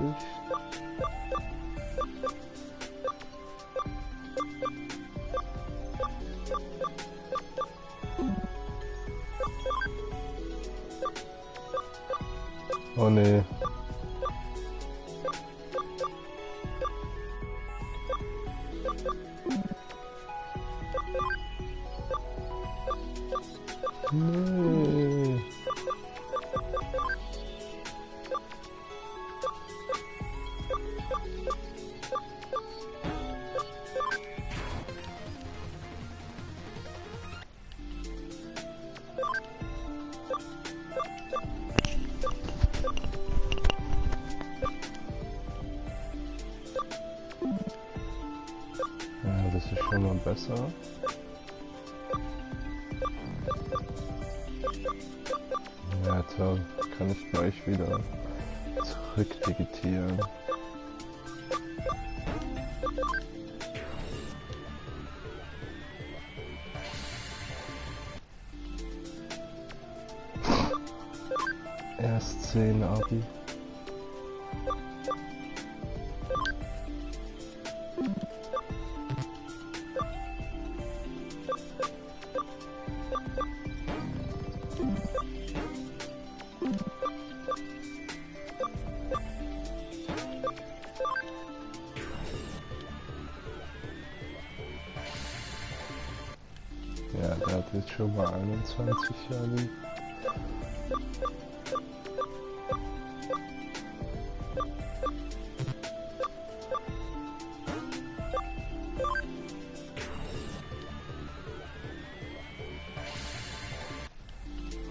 Oh nee. Nee. Ja, das ist schon mal besser. Ja, toll. Kann ich gleich wieder zurückdigitieren. Erst 10 Abi. Ja, der hat jetzt schon mal 21 Jahre.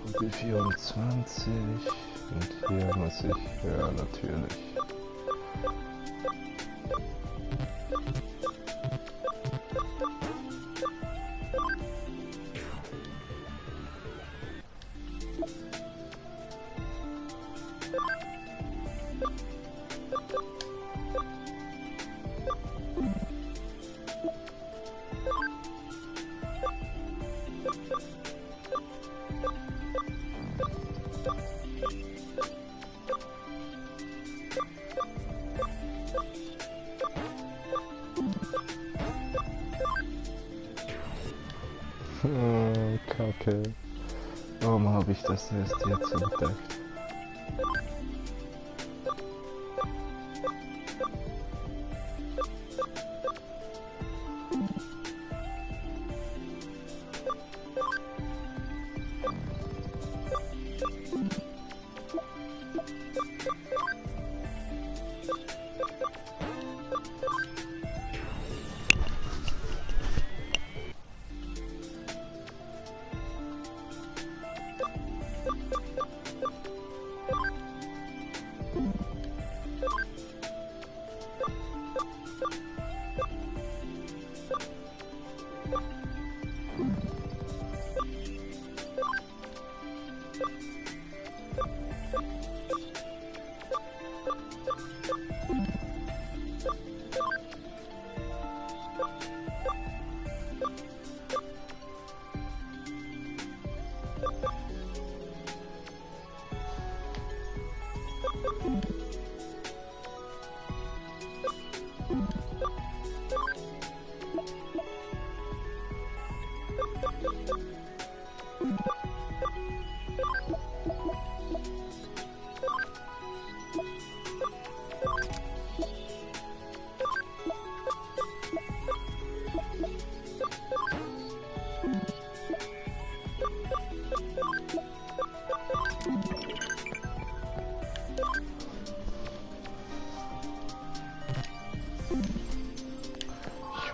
Hobby 24 und hier muss ich, ja natürlich. Kacke. Warum habe ich das erst jetzt entdeckt?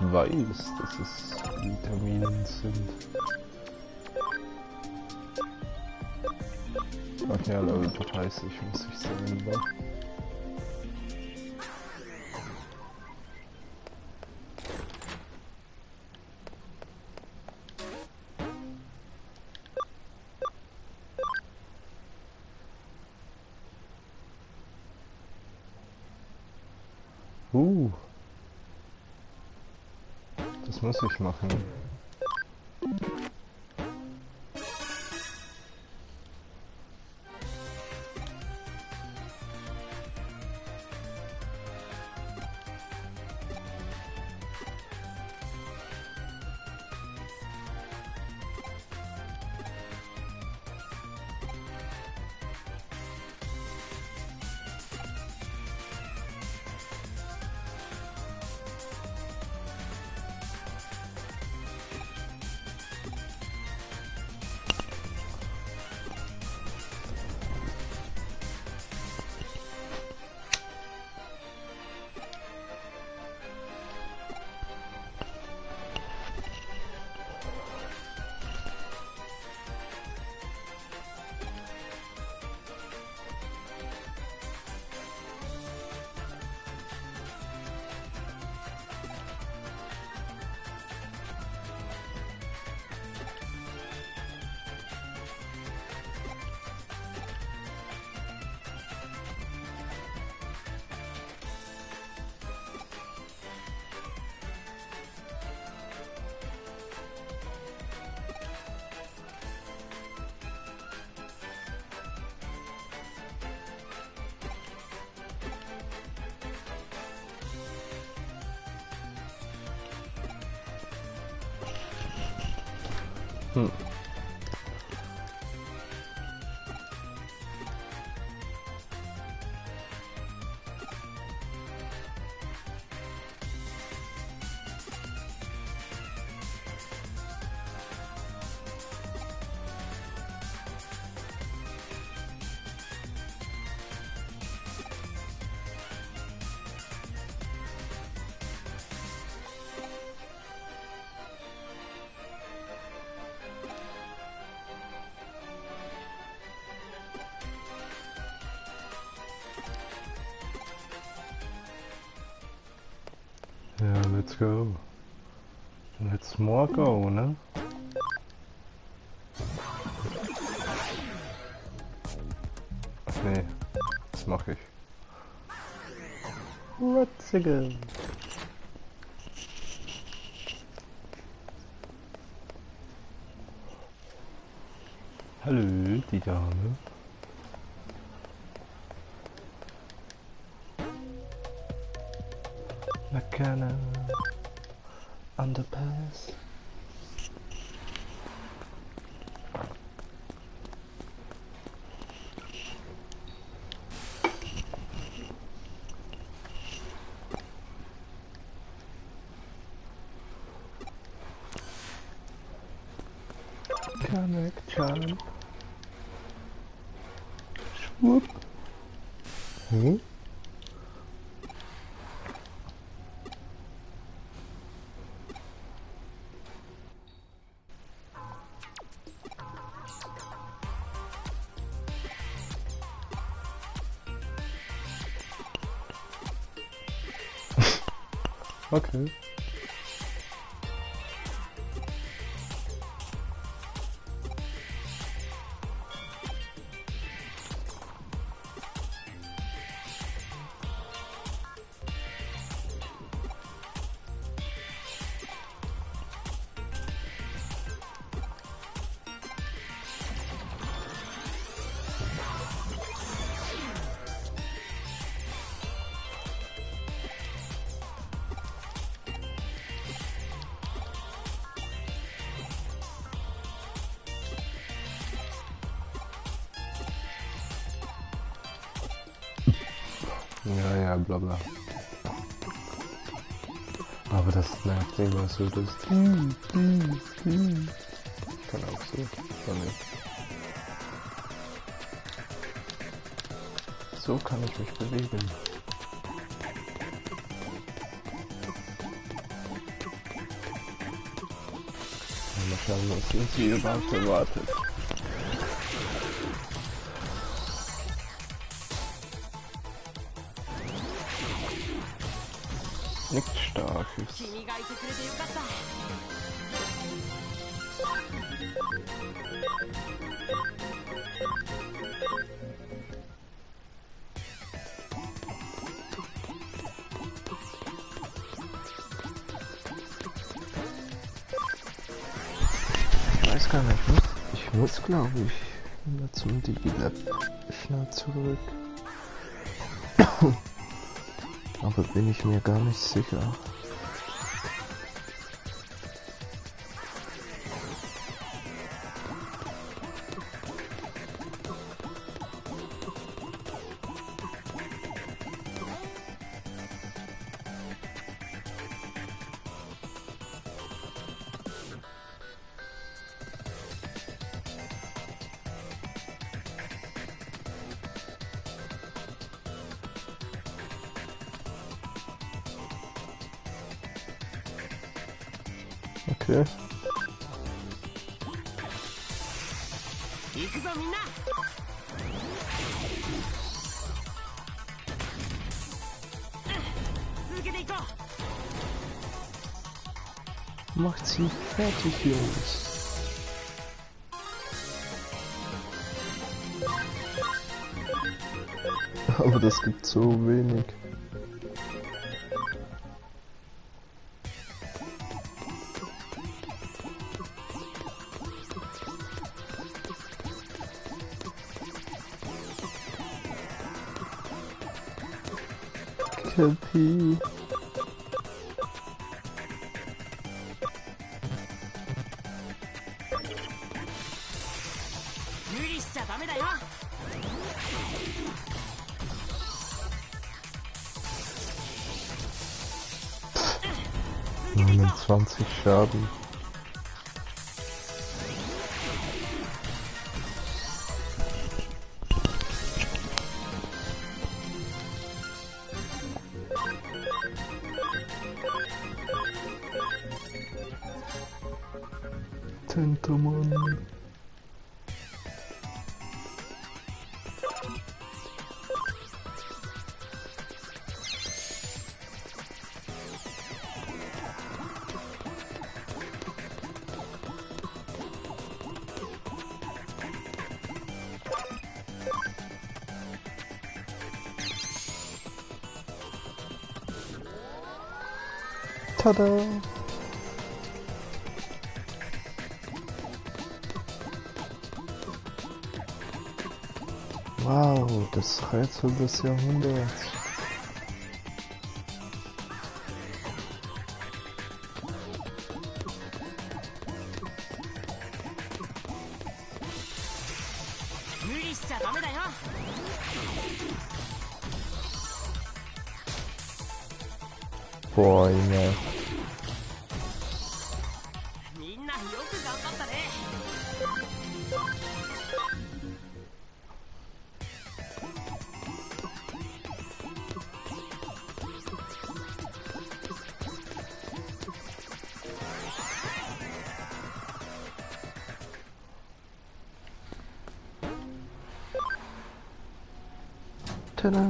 Ich weiß, dass es Vitaminen sind. Ach ja, Level 30 muss ich sagen, wa? Das muss ich machen. Ja, let's go. Let's more go, ne? Ach nee, das mache ich. Let's go. Hallo, die Dame. Nakana Underpass. Connection. Schwupp. Hm? Okay. Ja, ja, bla bla. Aber das nervt immer so, das... Kann auch so. Kann ich. So kann ich mich bewegen. Mal schauen, was uns hier überhaupt erwartet. Nichts Starkes. 君がいてくれてよかった。Ich weiß gar nicht, ich muss glaube ich immer zum Digilab schnell zurück. Aber bin ich mir gar nicht sicher. Okay. 行くぞみんな。続けていこう。 Macht sie fertig, Jungs. Aber das gibt so wenig. Cappy. 無理しちゃダメだよ。 29 Schaden. Tentomon. Tada! Wow, das Rätsel des Jahrhunderts. Boah, Junge. みんなよく頑張ったね。 Tada!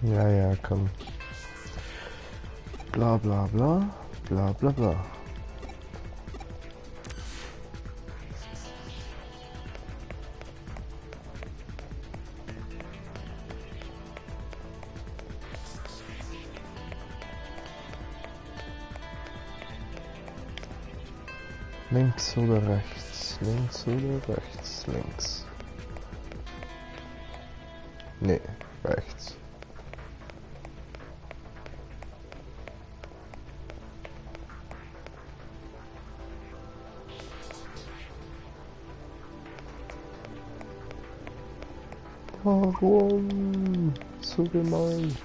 Ja, ja, komm. Bla bla bla, bla bla bla. Links oder rechts? Links oder rechts? Links. Nee, rechts. Warum? So gemein.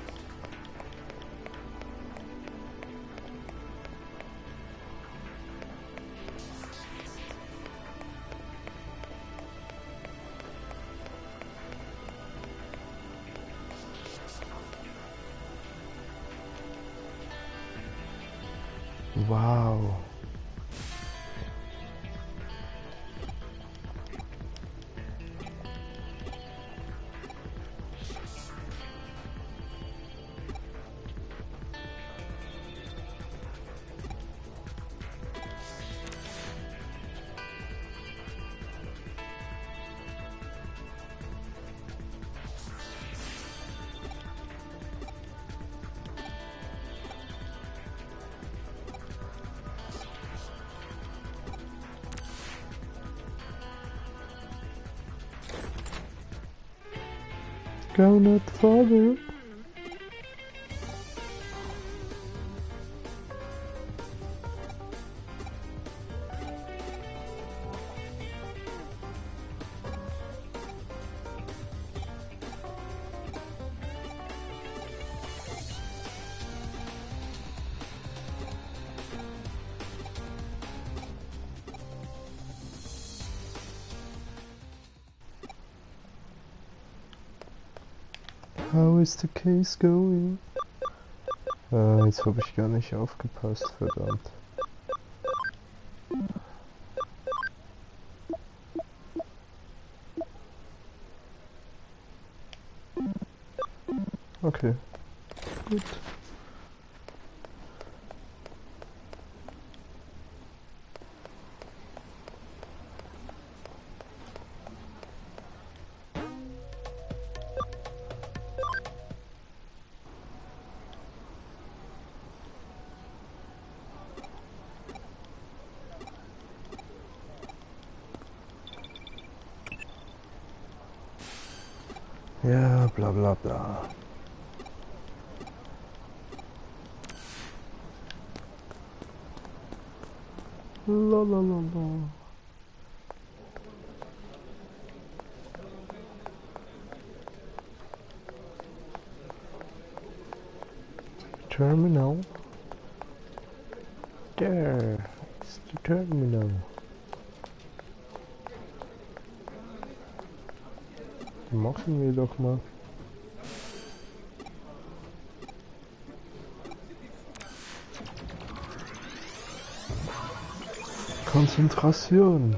Wow. Go not further. How is the case going? Ah, jetzt habe ich gar nicht aufgepasst, verdammt. Okay, gut. Ja, bla bla bla. La la la la. Terminal. There. It's the terminal. Machen wir doch mal. Konzentration.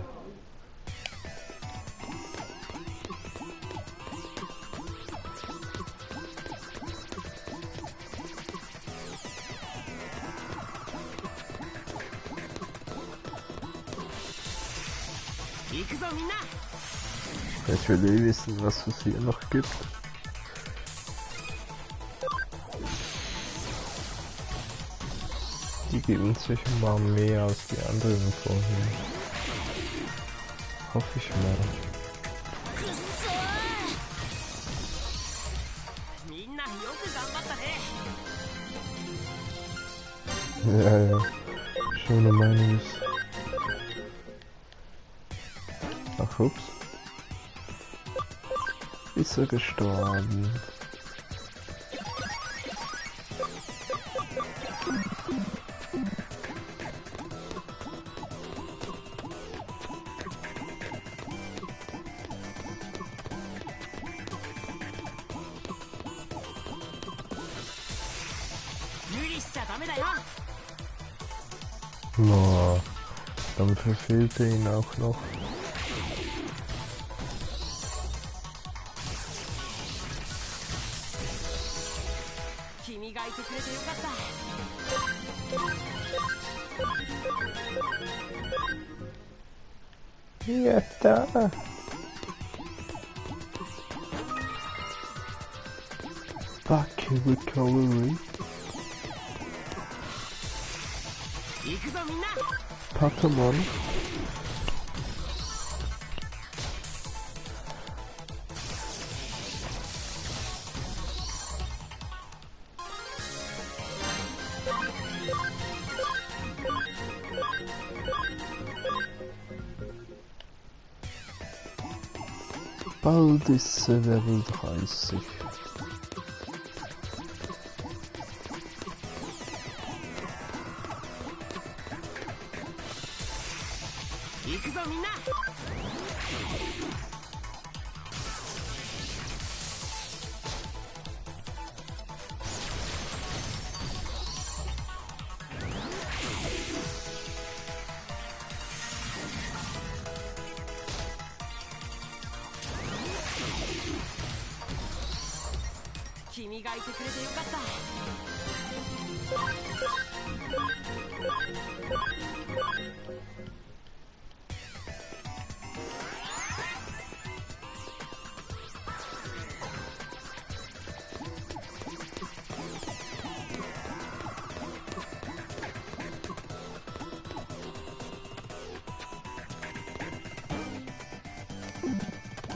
Ich will eh wissen, was es hier noch gibt. Die geben sich mal mehr als die anderen vorher. Hoffe ich mal. Ja, ja. Schon um einiges. Ach, ups. Ist er gestorben? No, dann verfehlt er ihn auch noch. てくれてよかった。やったー。バックリカバリー。行くぞみんな。パトモン。Bald ist Level 30. 行くぞみんな。君がいてくれてよかった。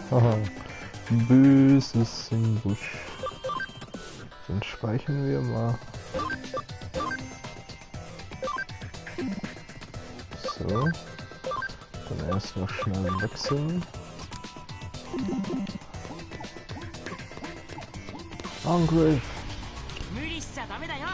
Aha. Böses im Busch. Dann speichern wir mal. So. Dann erst noch schnell wechseln. Angriff! 無理しちゃダメだよ。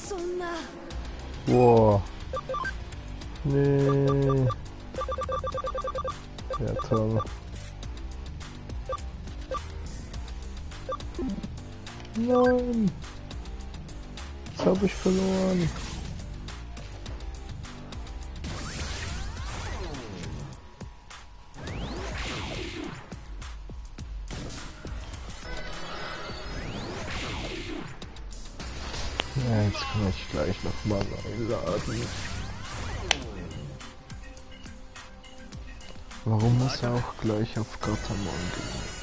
そんな。Wow. Nee. Ja, toll. Nein. Jetzt habe ich verloren. Ja, jetzt kann ich gleich nochmal einladen. Warum muss er auch gleich auf Gatamon gehen?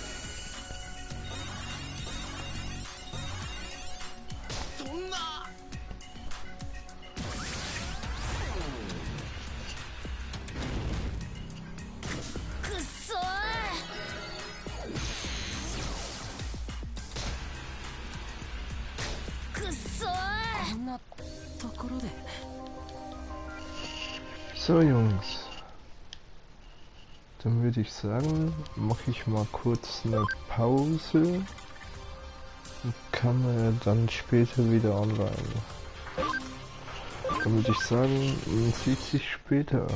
So Jungs, dann würde ich sagen, mache ich mal kurz eine Pause und kann dann später wieder online. Dann würde ich sagen, man sieht sich später.